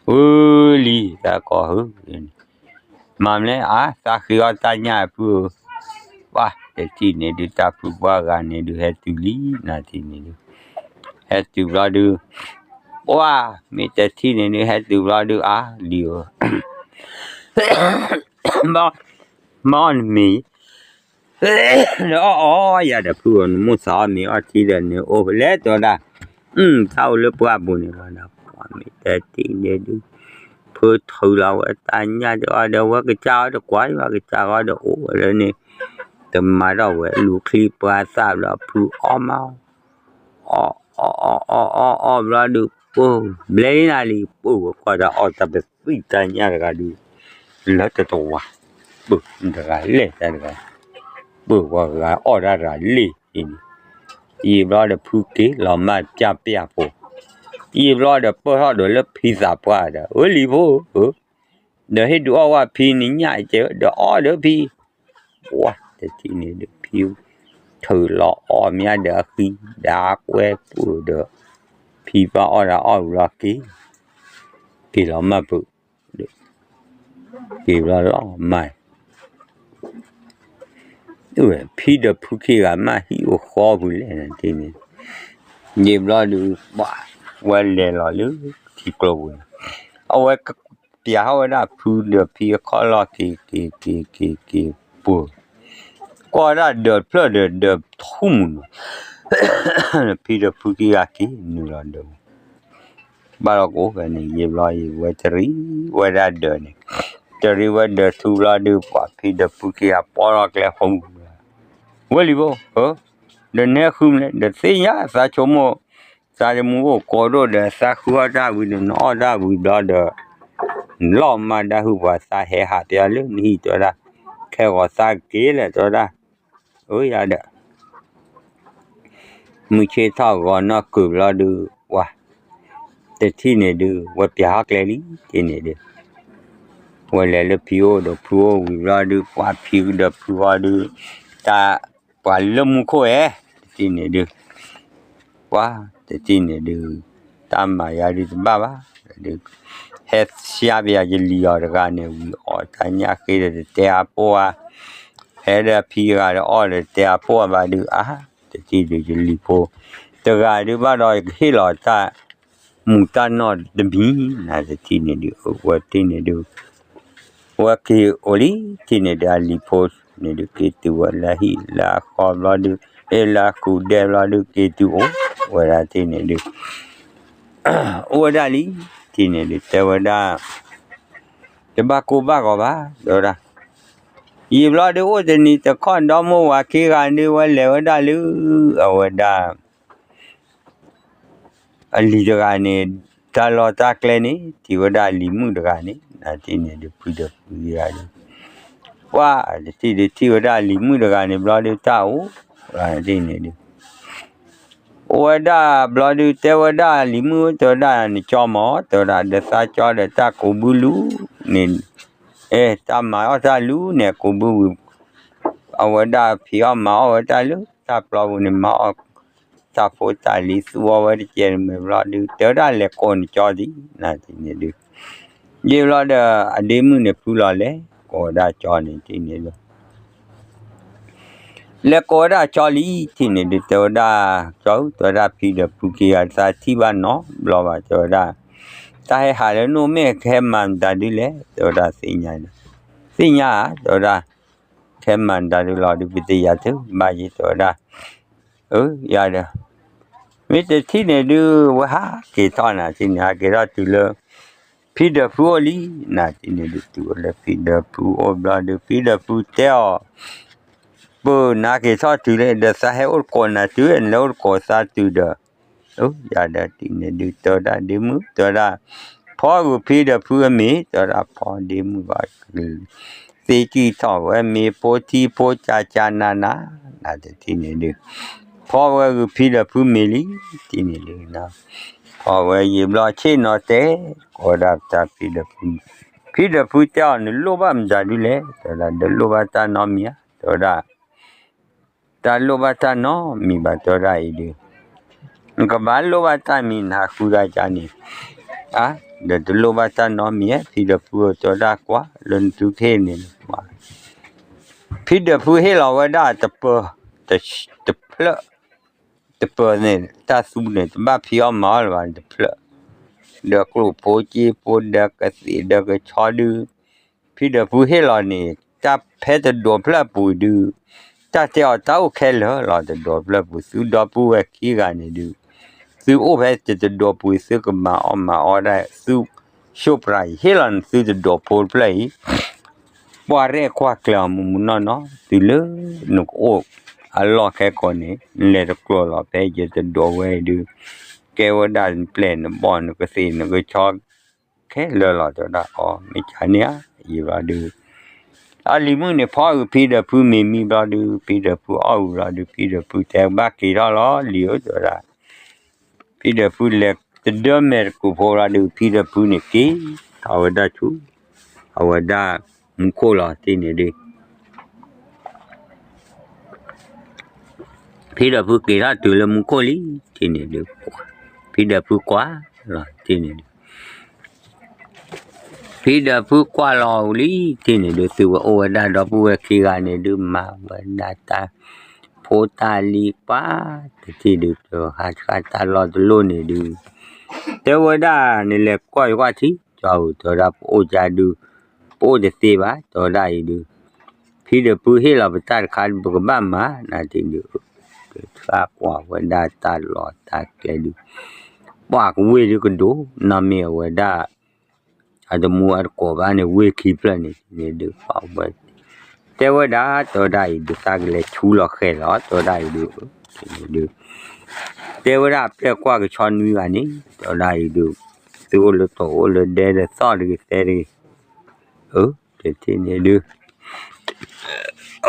ဧၢ မၤမလဲၣ် အါ သးဃ့အီၣ်တၢ်ညၣ်အဖုဧၢ, ပှၢ်တထံၣ်န့ၣ်ဒုး တၢ်ဖုပှၢ်ဂၤန့ၣ်ဒုး ဟဲတုၤလံ နၤထံၣ်န့ၣ်ဒုး, ဟဲတုၤဘျီဒုး, ပှၢ် မ့ၢ်တထံၣ်န့ၣ်ဒုး ဟဲတုၤဘျီဒုး အါ လံဧၢ, ဘၣ် မၤအီၣ်နမ့ၤ ဒီးအီၣ်အီၣ်ယၤဒီးဖုဧၢ နမိၢ်သးအီၣ်မ့ၤအီထံဒီးန့ၣ် အိၣ်ဖဲလဲၣ်တဲဝဲဒၣ်, တၢ်အိၣ်လၢပှၢ်ပူၤန့ၣ်လီၤဒီး ပှၢ်မ့ၢ်တထံၣ်န့ၣ်ဒုး, ဖုထုးလီၤဝဲတၢ်ညၣ်ဒီးအီၣ်ဒီး ဝဲကစၢ်အီၣ်ဒီးကွၢ်ဝဲကစၢ်အီၣ်ဒီးအိၣ်ဝဲလၢန့ၣ်, တမၤထီၣ်ဝဲလူၤချံပှၢ်သၣ်ဘျီ ဖုအီၣ်မး အီၣ်အီၣ်အီၣ်အီၣ်အီၣ်ဘျီဒုး ပၢၢ်ဘျဲနၤလံ ပၢၢ်ဝဲကွၢ်တၢ်အီၣ်တၢ်ပသံၣ်တၢ်ညၣ်တဂၤဒုး, လၢတတဝၤ, ပၢၢ်တဂၤလဲၣ်တၢ်တဂၤ, ပၢၢ်ပှၤဂၤအီၣ်တၢ်တဂၤလံန့ၣ်, ယံာ်ဘျီဒီးဖုက့ၤလီၤမၢ်ပျၢ်ပျၢ်ဖိ, ယံာ်ဘျီဒီးပၢၢ်ထီၣ်ဒီးလၢဖံသးပှၢ်ဒီး အၢလံဖိဧၢ ဒီးဟ့ၣ်ဒုးအီၣ်ဝဲဖံန့ၣ်ညၣ်အကဲဒီးအီၣ်ဒီးဖံ, ပှၢ်တထံၣ်န့ၣ်ဒုး ဖံထုးလီၤအီၣ်မးဒီးအဃံဒီးကွဲပူၤဒီး, ဖံပၢ်အီၣ်ဒီးအီၣ်ဝံၤလီၤက့ၤ, က့ၤလီၤမၢ်ပၢၢ်, က့ၤဘျီလီၤမၢ် ဖံဒီးဖုခံဂၤမၢ်ဟံၣ်အိၣ်ဃီပူၤလဲၣ်န့ၣ်, ယံာ်ဘျီဒုး ပှၢ်ဝဲလဲၤလီၤလၢထံကျိပူၤန့ၣ်, အဝဲပျးထီၣ်ဝဲဒၣ်ဖုဒီးဖံအခီၣ်လီၢ်က့ၤ က့ၤက့ၤက့ၤက့ၤပူၤ, ကွၢ်ဝဲဒၣ်ဒၢးဖျၢၣ်ဒီးဒၢးထူၣ်မုၢ်နီၤ, ဖံဒီးဖုခံဂၤက့ၤနုာ်လီၤဒၢးပူၤ ဘၣ်ဒီးကအိၣ်ဖဲန့ၣ် ယံာ်ဘျီယံာ်ဝဲတရံးဝဲဒၣ်ဒၢးန့ၣ်, တရံးဝဲဒၢးထူဘျီဒုး ပှၢ်ဖံဒီးဖုခံဂၤပီထီၣ်ကျဲဃီမုၢ်, ဝဲလံဖိဧၢ, ဒီးနဲဃုမနုၤလဲၣ် ဒီးသ့ၣ်ညါသးဆိကမိၣ်, သးတမူအိၣ်ကိးဒိၣ်ဒီးသးဃုအီၣ်တၢ်ဝံၤဒီးနအီၣ်တၢ်ဝံၤဘျီဒီး, နလီၤမၢ်ဒၣ်ဟုၣ်ပှၤသးဟဲဟးပျၢ်လၢနဟံၣ်တဲဝဲဒၣ်, ခဲဂီၤသးက့ၤလဲၣ်တဲဝဲဒၣ်, အၢယၤဒီး မုၢ်ဆ့ၣ်ထီၣ်ဂီၤနီၢ်ကုၤဘျီဒုး ပှၢ် တထံၣ်န့ၣ်ဒုး ဝဲပျးဟီၣ်ကျဲလံ ထံၣ်န့ၣ်ဒုး, ဝဲလဲၤလၢဖံအိၣ်ဒီးဖုအိၣ်ဝံၤဘျီဒုး ပှၢ်ဖံဒီးဖုအီၤဒုး, တၢ်ပှၤလၢမူခိၣ်ဧဲ, တထံၣ်န့ၣ်ဒုး ပှၢ်တထံၣ်န့ၣ်ဒုး, တၢ်မၤယၤဒုးတဘၣ်ဘၣ်, ဟဲဆှါပယၤယလံၤအီၤတဂၤန့ၣ် ဝံၤအီၣ်တၢ်ညၣ်ဃ့ဒီးတတဲအါပိၢ်ဧါ, ဟဲဒီးဖံဂၤဒီးအီၣ်ဒီးတတဲအါပိၢ်ဧါဘၣ်ဒုး အါ, တထံၣ်ဒုးယလံၤဖိ, တဂၤဒုးဘၣ်ဒီးယကဟ့ၣ်လီၤတၢ် မူၤတၢ်နီၢ်တမံၤ နတထံၣ်န့ၣ်ဒုး အဝဲတထံၣ်န့ၣ်ဒုး ဝဲက့ၤအိၣ်လံ ထံၣ်န့ၣ်ဒုး အလံၤဖိန့ၣ်ဒုး က့ၤတုၤဝဲလၢဟံၣ်လၢအဃီဘျီဒုး လၢအကူးဒဲဘျီဒုး က့ၤတုၤအိၣ်ဝဲဒၣ်ထံၣ်န့ၣ်ဒုး အိၣ်ဝဲဒၣ်လံ ထံၣ်န့ၣ်ဒုး တဲဝဲဒၣ် တဘၣ်ကိၢ်ဘၣ်ဂီၤဘၣ် တဲဝဲဒၣ် ယံာ်ဘျီဒုး အိၣ်တနံၤတခီ ဒီမိၢ်ဝၤခံဂၤဒုး ဝဲလဲၤဝဲဒၣ်လၢ အဝဲဒၣ် အလံၤတဂၤန့ၣ် တၢ်လီၢ်တၢ်ကျဲန့ၣ် ထံၣ်ဝဲဒၣ်အလံၤမုၣ်တဂၤန့ၣ် နတထံၣ်န့ၣ်ဒုး ဖံဒီးဖုခံဂၤဒုး ပှၢ်တထံၣ်ဒုး ထံၣ်ဝဲဒၣ်အလံၤမုၣ်တဂၤန့ၣ်ဘျီဒုး တၢ်အိၣ် နတထံၣ်န့ၣ်ဒုး အိၣ်ဝဲဒၣ်ဘျီဒုး တဲဝဲဒၣ်အလံၤမုၣ် တဲဝဲဒၣ်နကၠီမး တဲဝဲဒၣ် ဒီးသးကၠီဒီးတၢ်ကူးဘုလူၤန့ၣ် အဲ တၢ်မၤအီၣ်တၢ်လူၤန့ၣ် ကူးဘုဝံၤ အဝဲဒၣ်ဖံးအီၣ်မၤအီၣ်ဝဲတၢ်လၢတၢ်ပျီပူၤန့ၣ် မၤအီၣ်တၢ်ဖိတၢ်လံၤ သူအီၣ်ဝဲတကဲးတမဲာ်ဘျီဒုး တဲဝဲဒၣ်လဲၤကိးနကၠီဒံး နတထံၣ်န့ၣ်ဒုး ယံာ်ဘျီဒီး အဒ့မုၣ်န့ၣ်ဖုလီၤလဲၤကိးဝဲဒၣ်ကၠီန့ၣ် ထံၣ်န့ၣ်ဒုး လဲၤကိးဝဲဒၣ်ကၠီလံ ထံၣ်န့ၣ်ဒုး တဲဝဲဒၣ် ကၠီဧၢ တဲဝဲဒၣ် ဖံဒီးဖုခံဂၤသးထံၣ်ဘၣ်နီတဘျီဘၣ် တဲဝဲဒၣ် တၢ်ဟဲဟးလၢနအိၣ်မ့ၢ်ကဟဲမၤမတၤဒုလဲၣ် တဲဝဲဒၣ်သ့ၣ်ညါန့ၣ် သ့ၣ်ညါဧါ တဲဝဲဒၣ် ကဟဲမၤမတၤဒုလီၤဒုး ပသ့ၣ်ညါတဘၣ်ယံၤ တဲဝဲဒၣ် အၢ ယၤဒီး မ့ၢ်တထံၣ်န့ၣ်ဒုး ဝဲဟးက့ၤထီၣ်နၤ ထံၣ်န့ၣ် ဟးက့ၤထီၣ်တုၤလၢ ဖံဒီးဖုအိၣ်လံ နၤ ထံၣ်န့ၣ်ဒုး တုၤဝဲလၢဖံဒီးဖုအိၣ်ဘျီဒုး ဖံဒီးဖုတဲအီၤ ပၢ်နၤက့ၤထီၣ်တုၤလၢ ဒီးသးဟဲအိၣ်တကိးနၤတုၤ နလဲၤအိၣ်တကိးသးတုၤဒီး ယၤဒီးထံၣ်န့ၣ်ဒုး တဲဝဲဒၣ်ဒ့မုၣ် တဲဝဲဒၣ် ဖီဂုာ်ဖံဒီးဖုအမ့ၢ် တဲဝဲဒၣ် ဖီဒ့မုၣ်ဘၣ်ကလုာ် သ့ကံၢ်ထီၣ်ဝဲမ့ၤဖိထံဖိကၢ်ကၢ်နးနး, နတထံၣ်န့ၣ်ဒုး, ဖီဝဲဂုာ်ဖံဒီးဖုမ့ၤလံ, ထံၣ်န့ၣ်ဒုး, ဖီဝဲယံာ်ဘျီဆ့ၣ်နီၤတဲ, ကိးဝဲဒၣ်တၢ်ဖံဒီးဖု, ဖံဒီးဖုတဲအီၤ နလိၣ်ဘၣ်မတၤဒုလဲၣ်, တဲဝဲဒၣ် တလိၣ်ဘၣ်တၢ်နီတမံၤဧါ, တဲဝဲဒၣ် တၢ်လိၣ်ဘၣ်တၢ်နီတမံၤဘၣ် တဲဝဲဒၣ်အံၤဒုး, နကဘၣ်လိၣ်ဘၣ်တၢ်မံၤနဟးဃုဒၣ်ကါန့ၣ်, အါ, ဒီးတလိၣ်ဘၣ်တၢ်နီတမံၤဧါ ဖံဒီးဖုဧၢ တဲဝဲဒၣ်ကွၢ်လၢနသုကဟ့ၣ်န့ၣ်, ဖံဒီးဖုဟ့ၣ်လီၤဝဲဒၣ်တပၢၤ, တဖျၢၣ်, တပၢၤန့ၣ် တၢ်သူန့ၣ် တဘၣ်ဖံးအီၣ်မၤအီၣ်လၢၤဘၣ်န့ၣ် တဖျၢၣ်, ဒီးကျိၣ်ဖိက့ဖိဒီးကသ့ၣ်ဒီးကဆီဒုး ဖံဒီးဖုဟ့ၣ်လီၤန့ၣ် တၢ်ဖဲတဒိးဖျၢၣ်အပူၤဒုး, တၢ်တဲအီၤတၢ်အိၣ်ခဲလၢာ်လီၤ တဒိးဖျၢၣ်ပူၤ သုဒီပုၢ်ဝဲၢ်ခံဂၤန့ၣ်ဒုး, သုအိၣ်ဖဲတဒိးပူၤ သုကမၤအီၣ်မၤအီၣ်ဒၣ် သု, ဆိပြးအံၤ ဟ့ၣ်လီၤနသုတဒိးဖိတဖျၢၣ်အံၤ, ပှၤရဲၣ်ကွၢ်ကျဲၤအီၤမုၢ်မုၢ်နီၢ်နီၢ် တုၤလၢနကအိၣ်အလီၢ်ခဲကိာ်န့ၣ် နလဲၤတကျိၤလီၤဖဲယတဒိးဝဲဒုး, ကဲဝဲဒၣ်နပျဲၢ်နဘီၣ် နကသ့ၣ်နကဆီ ခဲလၢာ်လီၤ တဲဝဲဒၣ်အီၤ မ့ၢ်ကန့ၣ်ဧါ ယံာ်ဘျီဒုး, အလံၤမုၣ်န့ၣ် ဖီဂုာ်ဖံဒီးဖုမ့ၤမံဘျီဒုး ဖံဒီးဖုအီၣ်ဝံၤဘျီဒုး ဖံဒီးဖုတဲဘၣ်က့ၤထီၣ်လီၤ လံၤဧၢ တဲဝဲဒၣ်, ဖံဒီးဖုလဲၤတဒၢမဲာ်တကူးဖိဘျီဒုး ဖံဒီးဖုန့ၣ်က့ၤထီၣ်ဝဲဒၣ်ဆူ အဝဲဒၣ်မူခိၣ်လီၤ ထံၣ်န့ၣ်ဒုး ဖံဒီးဖုက့ၤထီၣ်တုၤလၢမူခိၣ်လံ ထံၣ်န့ၣ်ဒုး, ဖံဒီးဖုကွၢ်လီၤ ထံၣ်န့ၣ်ဒုး, ဖံဒီးဖုကွၢ်လီၤလံ ထံၣ်န့ၣ်ဒုး သုဝဲအိၣ်ဝဲဒၣ်ဒီပုၢ်ဝဲၢ်ခံဂၤန့ၣ်ဒုး မၤဝဲဒၣ်တၢ်ဖိတၢ်လံၤပှၤ တထံၣ်ဒုး ပဟးဆှၣ်တၢ်လီၢ်တလိၣ်န့ၣ်ဒုး, တဲဝဲဒၣ် နလဲၤကွၢ်ယကွၢ်ထံ ကၠီဧၢ တဲဝဲဒၣ် ပအိၣ်ကါဒုး, ပအိၣ်တသ့ဘၣ် တဲဝဲဒၣ်အံၤဒုး, ဖံဒီးဖုဟ့ၣ်လီၤပတၢ်တခါ ပကဘၣ်မၤ နထံၣ်ဒုး, ဆှၣ်ကွၢ်ဝဲဒၣ်တၢ်လီၢ်တၢ်ကျဲဒုး, ပှၤကဝ့ၢ်ဒုးကဒိၣ် နီၢ်မ့ၢ်အဝဲဒၣ် အတမူအတကိးဘၣ်န့ၣ် ဝ့ၢ်ခံဖျၢၣ်န့ၣ်န့ၣ်ဒုး ပှၤဝဲ တဲဝဲဒၣ် တဲဝဲဒၣ်အံၤဒုး သးကလဲၤဆူလီၤဃဲၤလီၤ တဲဝဲဒၣ်အံၤဒုး, ဒုး တဲဝဲဒၣ် ပျဲၢ်ကွၢ်ကဆီနွံဂၤန့ၣ် တဲဝဲဒၣ်အံၤဒုး, သုအိၣ်လၢတိၤအိၣ်လၢဒဲဒီးသီၣ်တဂ့ၤသဲတဂ့ၤ, အၢ တထံၣ်န့ၣ်ဒုး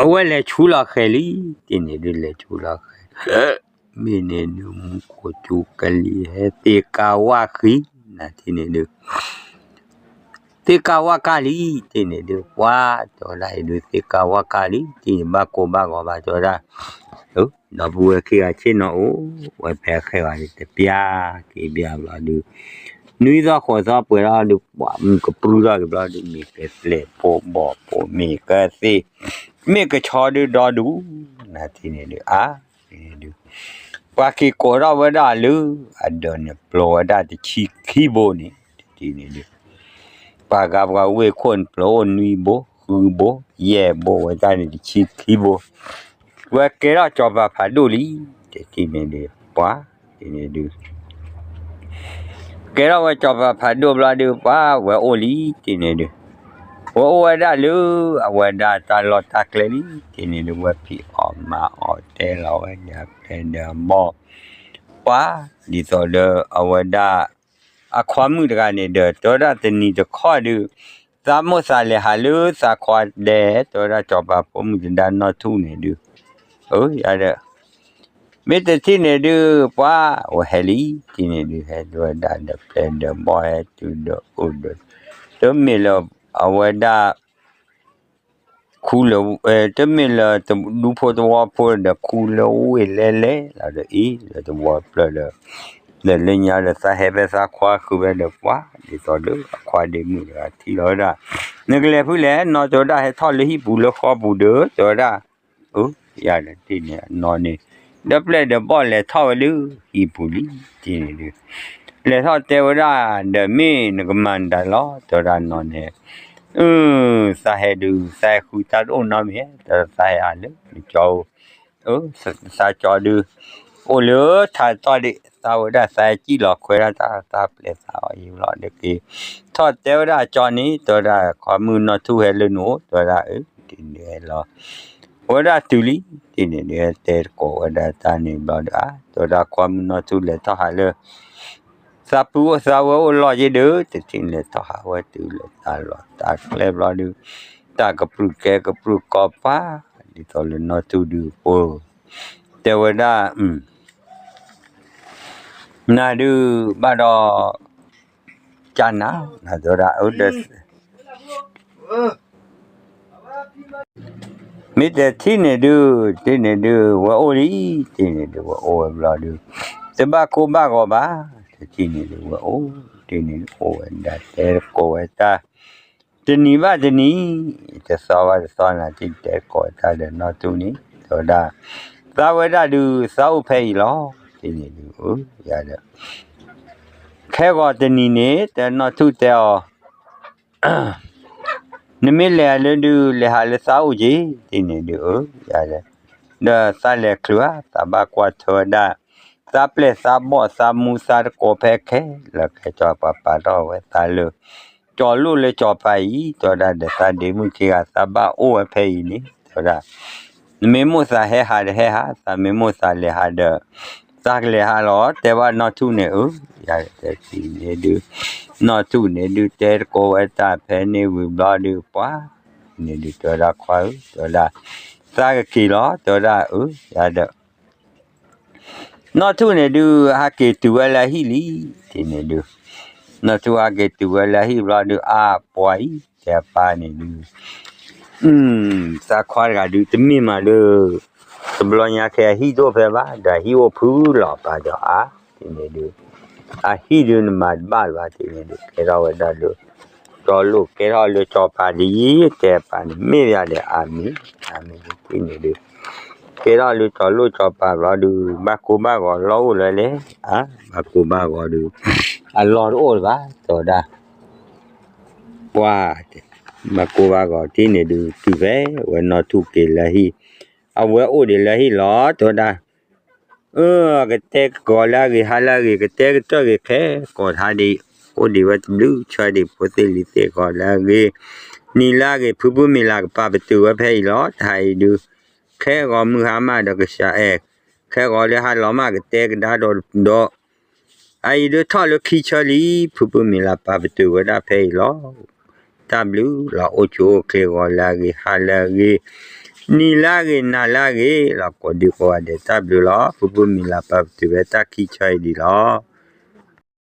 အဝဲလဲၤဆူလီၤဃဲၤလံ, တထံၣ်န့ၣ်ဒုး လဲၤဆူလီၤဃဲၤ, မ့ၢ်န့ၣ်ဒုး မူခိၣ်ကၠူကလံၤဟဲသ့ၣ်ကါဝၣ်ဃံ, နထံၣ်န့ၣ်ဒုး သ့ၣ်ကါဝၣ်ကၢ်လံ, တထံၣ်န့ၣ်ဒုး ပှၤ တဲဝဲဒၣ်အံၤဒုး သ့ၣ်ကါဝၣ်ကၢ်လံ, တထံၣ်န့ၣ်ဘၣ်ကိၢ်ဘၣ်ဂီၤဘၣ် တဲဝဲဒၣ်, ဒီပုၢ်ဝဲၢ်ခံဂၤဆ့ၣ်နီၤအိၣ်ဝဲဖဲဃဲၤဝဲန့ၣ် တပျၢ်က့ၤဘျၢဘျီဒုး, နွံသီဃိးသီပှဲၤထီၣ်ဒုး ပှၤမုၢ်ကပြုၢ်ထီၣ်က့ၤဘျီဒုး မ့ၢ်ကပျဲၢ်ဖိဘီၣ်ဖိ မ့ၢ်ကသ့ၣ် မ့ၢ်ကဆီဒုးဒီဒူၣ်, နထံၣ်န့ၣ်ဒုး အါ ဒုး ပှၤက့ၤကိးထီၣ်ဝဲဒၣ်လၢ အဒၢးန့ၣ်ပျိဝဲဒၣ်တဆံခံဘိန့ၣ် တထံၣ်န့ၣ်ဒုး ပှၤဂၤပှၤဝ့ၢ်ခိၣ်န့ၣ် ပျိအိၣ်နွံဘိ ဃုဘိ ယဲၢ်ဘိဝဲဒၣ်န့ၣ် တဆံခံဘိ, ဝဲကဲထီၣ်စီၤပၤဖးဒိၣ်လံ, တထံၣ်န့ၣ်ဒုး ပှၤ တထံၣ်န့ၣ်ဒုး ကဲထီၣ်ဝဲစီၤပၤဖးဒိၣ်ဘျီဒုး ပှၤဝဲအိၣ်လံ တထံၣ်န့ၣ်ဒုး, ဝဲအိၣ်ဝဲဒၣ်လၢ အဝဲဒၣ်တၢ်လီၢ်တၢ်ကျဲလံ တထံၣ်န့ၣ်ဒုး ဝဲဖံးအီၣ်မၤအီၣ်တဲလီၤဝဲဒၣ်ပျဲၢ်ဒီးဘီၣ် ပှၤ ဒ်သိးဒီးအဝဲဒၣ် အခွါမုၣ်တဂၤန့ၣ်ဒီး တဲဝဲဒၣ်တနံၤတခီဒုး သးမိၣ်သးလဲၤဟးလၢသးခွါဒဲး တဲဝဲဒၣ်စီၤပၤဖိမုၣ်တဒါနီၢ်ထူၣ်န့ၣ်ဒုး, အၢ ယၤဒီး မ့ၢ်တထံၣ်န့ၣ်ဒုး ပှၤဝဲဟဲလံ တထံၣ်န့ၣ်ဒုး ဟဲဒိဝဲဒၣ်ဒီးပျဲၢ်ဒီးဘီၣ်ဟဲတုၤဒီးအိၣ်ဒီး တမ့ၢ်လၢ အဝဲဒၣ် ခူလၢ တမ့ၢ်လၢတဒူဖိတဝီဖိဒီး ခူလၢဝ့ၢ်လဲလဲၣ်လီၤဒီးအံၤ လၢတဝီဖျၢၣ်ဒီး ဒီးလၢညါဒီးသးဟဲဖဲသးခွါဃုာ်ဝဲဒီးပှၤ ဒ်သိးဒီးအခွါဒ့မုၣ်တဂၤထံၣ်လီၤဝဲဒၣ် နကလဲၤဖုလဲၣ်နီၤ တဲဝဲဒၣ် ဟဲထီၣ်လၢဟံၣ်ပူၤလၢဃီပူၤဒီး တဲဝဲဒၣ် အၢ ယၤဒီးတထံၣ်န့ၣ်အနီၢ်န့ၣ် ဒီးပျဲၢ်ဒီးဘီၣ်လဲၤထီၣ်ဝဲလၢဟံၣ်ပူၤလံ တထံၣ်န့ၣ်ဒုး လဲၤထီၣ်တဲဝဲဒၣ် ဒီးမ့ၢ်နကမၤနတၢ်လီၤ တဲဝဲဒၣ်နီၢ်န့ၣ် အၢ သးဟဲဒုး သးဟဲဃုတၢ်တအိၣ်နီတမံၤ တဲဝဲဒၣ်သးဟဲအါလၢနကၠီဧိၤ အၢ သးကၠီဒုး အိၣ်လၢထးတီၢ်ဒံး သးဝဲဒၣ်သးဟဲစံၣ်လီၤခွဲဒၣ်တၢ် သးပျဲၢ်သးအီၣ်ယံၤလီၤဒီးက့ၤ ထီၣ်တဲဝဲဒၣ်ကၠီန့ၣ် တဲဝဲဒၣ် ခွါမုၣ်နီၢ်ထူၣ်ဟဲလၢနအိၣ် တဲဝဲဒၣ် အၢ တထံၣ်န့ၣ်ဟဲလီၤ ဝဲဒၣ်တုၤလံ တထံၣ်န့ၣ်ဒုးဟဲတဲတကိးဝဲဒၣ်တၢ်န့ၣ်ဘျီဒီး အါ တဲဝဲဒၣ်ခွါမုၣ်နီၢ်ထူၣ်လဲၤထီၣ်ဟးလၢ သးပုၢ်အိၣ်သးဝဲအိၣ်လီၢ်ယ့ၢ်ဒီး တထံၣ်န့ၣ်လဲၤထီၣ်ဟးဝဲတုၤလၢတၢ်လီၢ်တၢ်ကျဲဘျီဒုး တၢ်ကပြုၢ်ကဲကပြုၢ်ကီပှၤ, ဒ်သိးလၢနီၢ်ထူၣ်ဒုးဖိ, တဲဝဲဒၣ်, နၤဒုးဘၣ်ဒီး ကနၤ, နတဲဝဲဒၣ်, မ့ၢ်တထံၣ်န့ၣ်ဒုး, ထံၣ်န့ၣ်ဒုး ဝဲအိၣ်လံ, ထံၣ်န့ၣ်ဒုး ဝဲအိၣ်ဝဲဘျီဒုး, တဘၣ်ကိၢ်ဘၣ်ဂီၤဘၣ်, တထံၣ်န့ၣ်ဒုး ဝဲအိၣ်, ထံၣ်န့ၣ်ဒုး အိၣ်ဝဲဒၣ်တဲသကိးဝဲတၢ် တနံၤဘၣ်တနံၤ, တသီဘၣ်တသီ နၤထံၣ်တဲသကိးဝဲတၢ်ဒီးနီၢ်ထူၣ်န့ၣ် တဲဝဲဒၣ်, သးဝဲဒၣ်ဒုး သးအိၣ်ဖဲအံၤလီၤ, ထံၣ်န့ၣ်ဒုး, ယၤဒီး ခဲဂီၤတနံၤန့ၣ် တဲနီၢ်ထူၣ်တဲအီၤ, နမ့ၢ်လဲၤလၢဒုး လဲၤဟးလၢသးအိၣ်က့ၤ, ထံၣ်န့ၣ်ဒုး, ယၤဒီး, ဒီးသးလဲၤချုးဧါ, သးဘၣ်ကွၢ်ထွဲဝဲဒၣ် သးပျဲၢ်သးဘီၣ်သးမူသးတကိးဖဲခဲလၢာ်ခဲဆ့ ပှၤပာ်ထီၣ်ဝဲသးလၢ ကၠီၤလိၣ်လၢကၠီၤပၤအံၤ, တဲဝဲဒၣ်ဒီးသးဒ့မုၣ်ခံဂၤ သးဘၣ်အိၣ်ဝဲဖဲအံၤန့ၣ်, တဲဝဲဒၣ်, နမ့ၢ်မိၣ်သးဟဲဟးဒီးဟဲဟး, သးမ့ၢ်မိၣ်သးလဲၤဟးဒီး သးကလဲၤဟးလီၤ, တဲဘၣ်နီၢ်ထူၣ်န့ၣ်ဧၢ, ယၤဒီးတဲထံၣ်န့ၣ်ဒုး, နီၢ်ထူၣ်န့ၣ်ဒုး တဲသကိးဝဲတၢ်ဖဲန့ၣ်ဝံၤဘျီဒုး ပှၤန့ၣ်ဒုး တဲဝဲဒၣ်ခွါဧၢ, တဲဝဲဒၣ်, သးကက့ၤလီၤ, တဲဝဲဒၣ်အၢ, ယၤဒီး နီၢ်ထူၣ်န့ၣ်ဒုး ဟးက့ၤတုၤဝဲလၢအဟံၣ်လံ, ထံၣ်န့ၣ်ဒုး, နီၢ်ထူၣ်ဟးက့ၤတုၤဝဲလၢအဟံၣ်ဘျီဒုး အါပှၤအံၤ, တဲအပၢ်န့ၣ်ဒုး, သးခွါတဂၤဒုး တမ့ၢ်မးဒီး တဘျီညါခဲအဟံၣ်တအိၣ်ဖဲဘၣ်, ဒီးအဟံၣ်အိၣ်ဖုလီၤပာ်ဒီးအါ, ထံၣ်န့ၣ်ဒုး, အဟံၣ်ဒုးနမၤတဘၣ်လၢၤဘၣ်, ထံၣ်န့ၣ်ဒုး ကဲထီၣ်ဝဲဒၣ်လၢ ကၠီၤလိၣ် ကဲထီၣ်လၢကၠီၤပၤဒ်အံၤ, တဲအပၢ်န့ၣ် မ့ၢ်ယၤဒီးအါမံၤ, အါမံၤဒုး ထံၣ်န့ၣ်ဒုး ကဲထီၣ်လၢကၠီၤလိၣ်ကၠီၤပၤဘျီဒုး ဘၣ်ကိၢ်ဘၣ်ဂီၤလီၢ်အိၣ်လၢလဲၣ်, ဘၣ်ကိၢ်ဘၣ်ဂီၤဒုး အလီၢ်တအိၣ်လၢၤဘၣ်, တဲဝဲဒၣ်, ပှၤ, ဘၣ်ကိၢ်ဘၣ်ဂီၤ ထံၣ်န့ၣ်ဒုး တုၤဖဲဝဲနီၢ်ထူၣ်က့ၤလၢဟံၣ်, အဝဲအိၣ်ဒံးလၢဟံၣ်လီၤ, တဲဝဲဒၣ်, အၢ ကတဲကီၤလၢအဂ့ၤ ဟါလၢအဂ့ၤ ကတဲကတၢၢ်ဂ့ၤခဲ, ကိးထါဒံး, အိၣ်ဒံးဝဲတဘျုးဆၢဒံး ဖိသ့ၣ်လံၤသ့ၣ် ကီၤလၢအဂ့ၤ, နံၤလၢအဂ့ၤ ဖုဘုမံၤလၤကပာ်ပတုာ်ဝဲဖဲအံၤလီၤ, တဟါအံၤဒုး, ခဲဂီၤမုၢ်ဟါမးဒီးကစၢ်အဲၣ်, ခဲဂီၤလၢဟါလီၤမးကတဲကဒါဒီးဒီး, အအံၤဒုးထီၣ်လၢခံဆၢလံ, ဖုဘုမံၤလၤပာ်ပတုာ်ဝဲဒၣ်ဖဲအံၤလီၤ. တၢ်ဘျုးလီၤ အိၣ်ဆူၣ်အိၣ်ချ့ ဂီၤလၢအဂ့ၤ ဟါလၢအဂ့ၤ, နံၤလၢအဂ့ၤ နၤလၢအဂ့ၤလီၤ, ကိးဒံကိးဂၤဒဲး တၢ်ဘျုးလီၤ. ဖုဘုမံၤလၤပာ်ပတုာ်ဝဲတၢ်ခံဆၢအံၤဒံးလီၤ.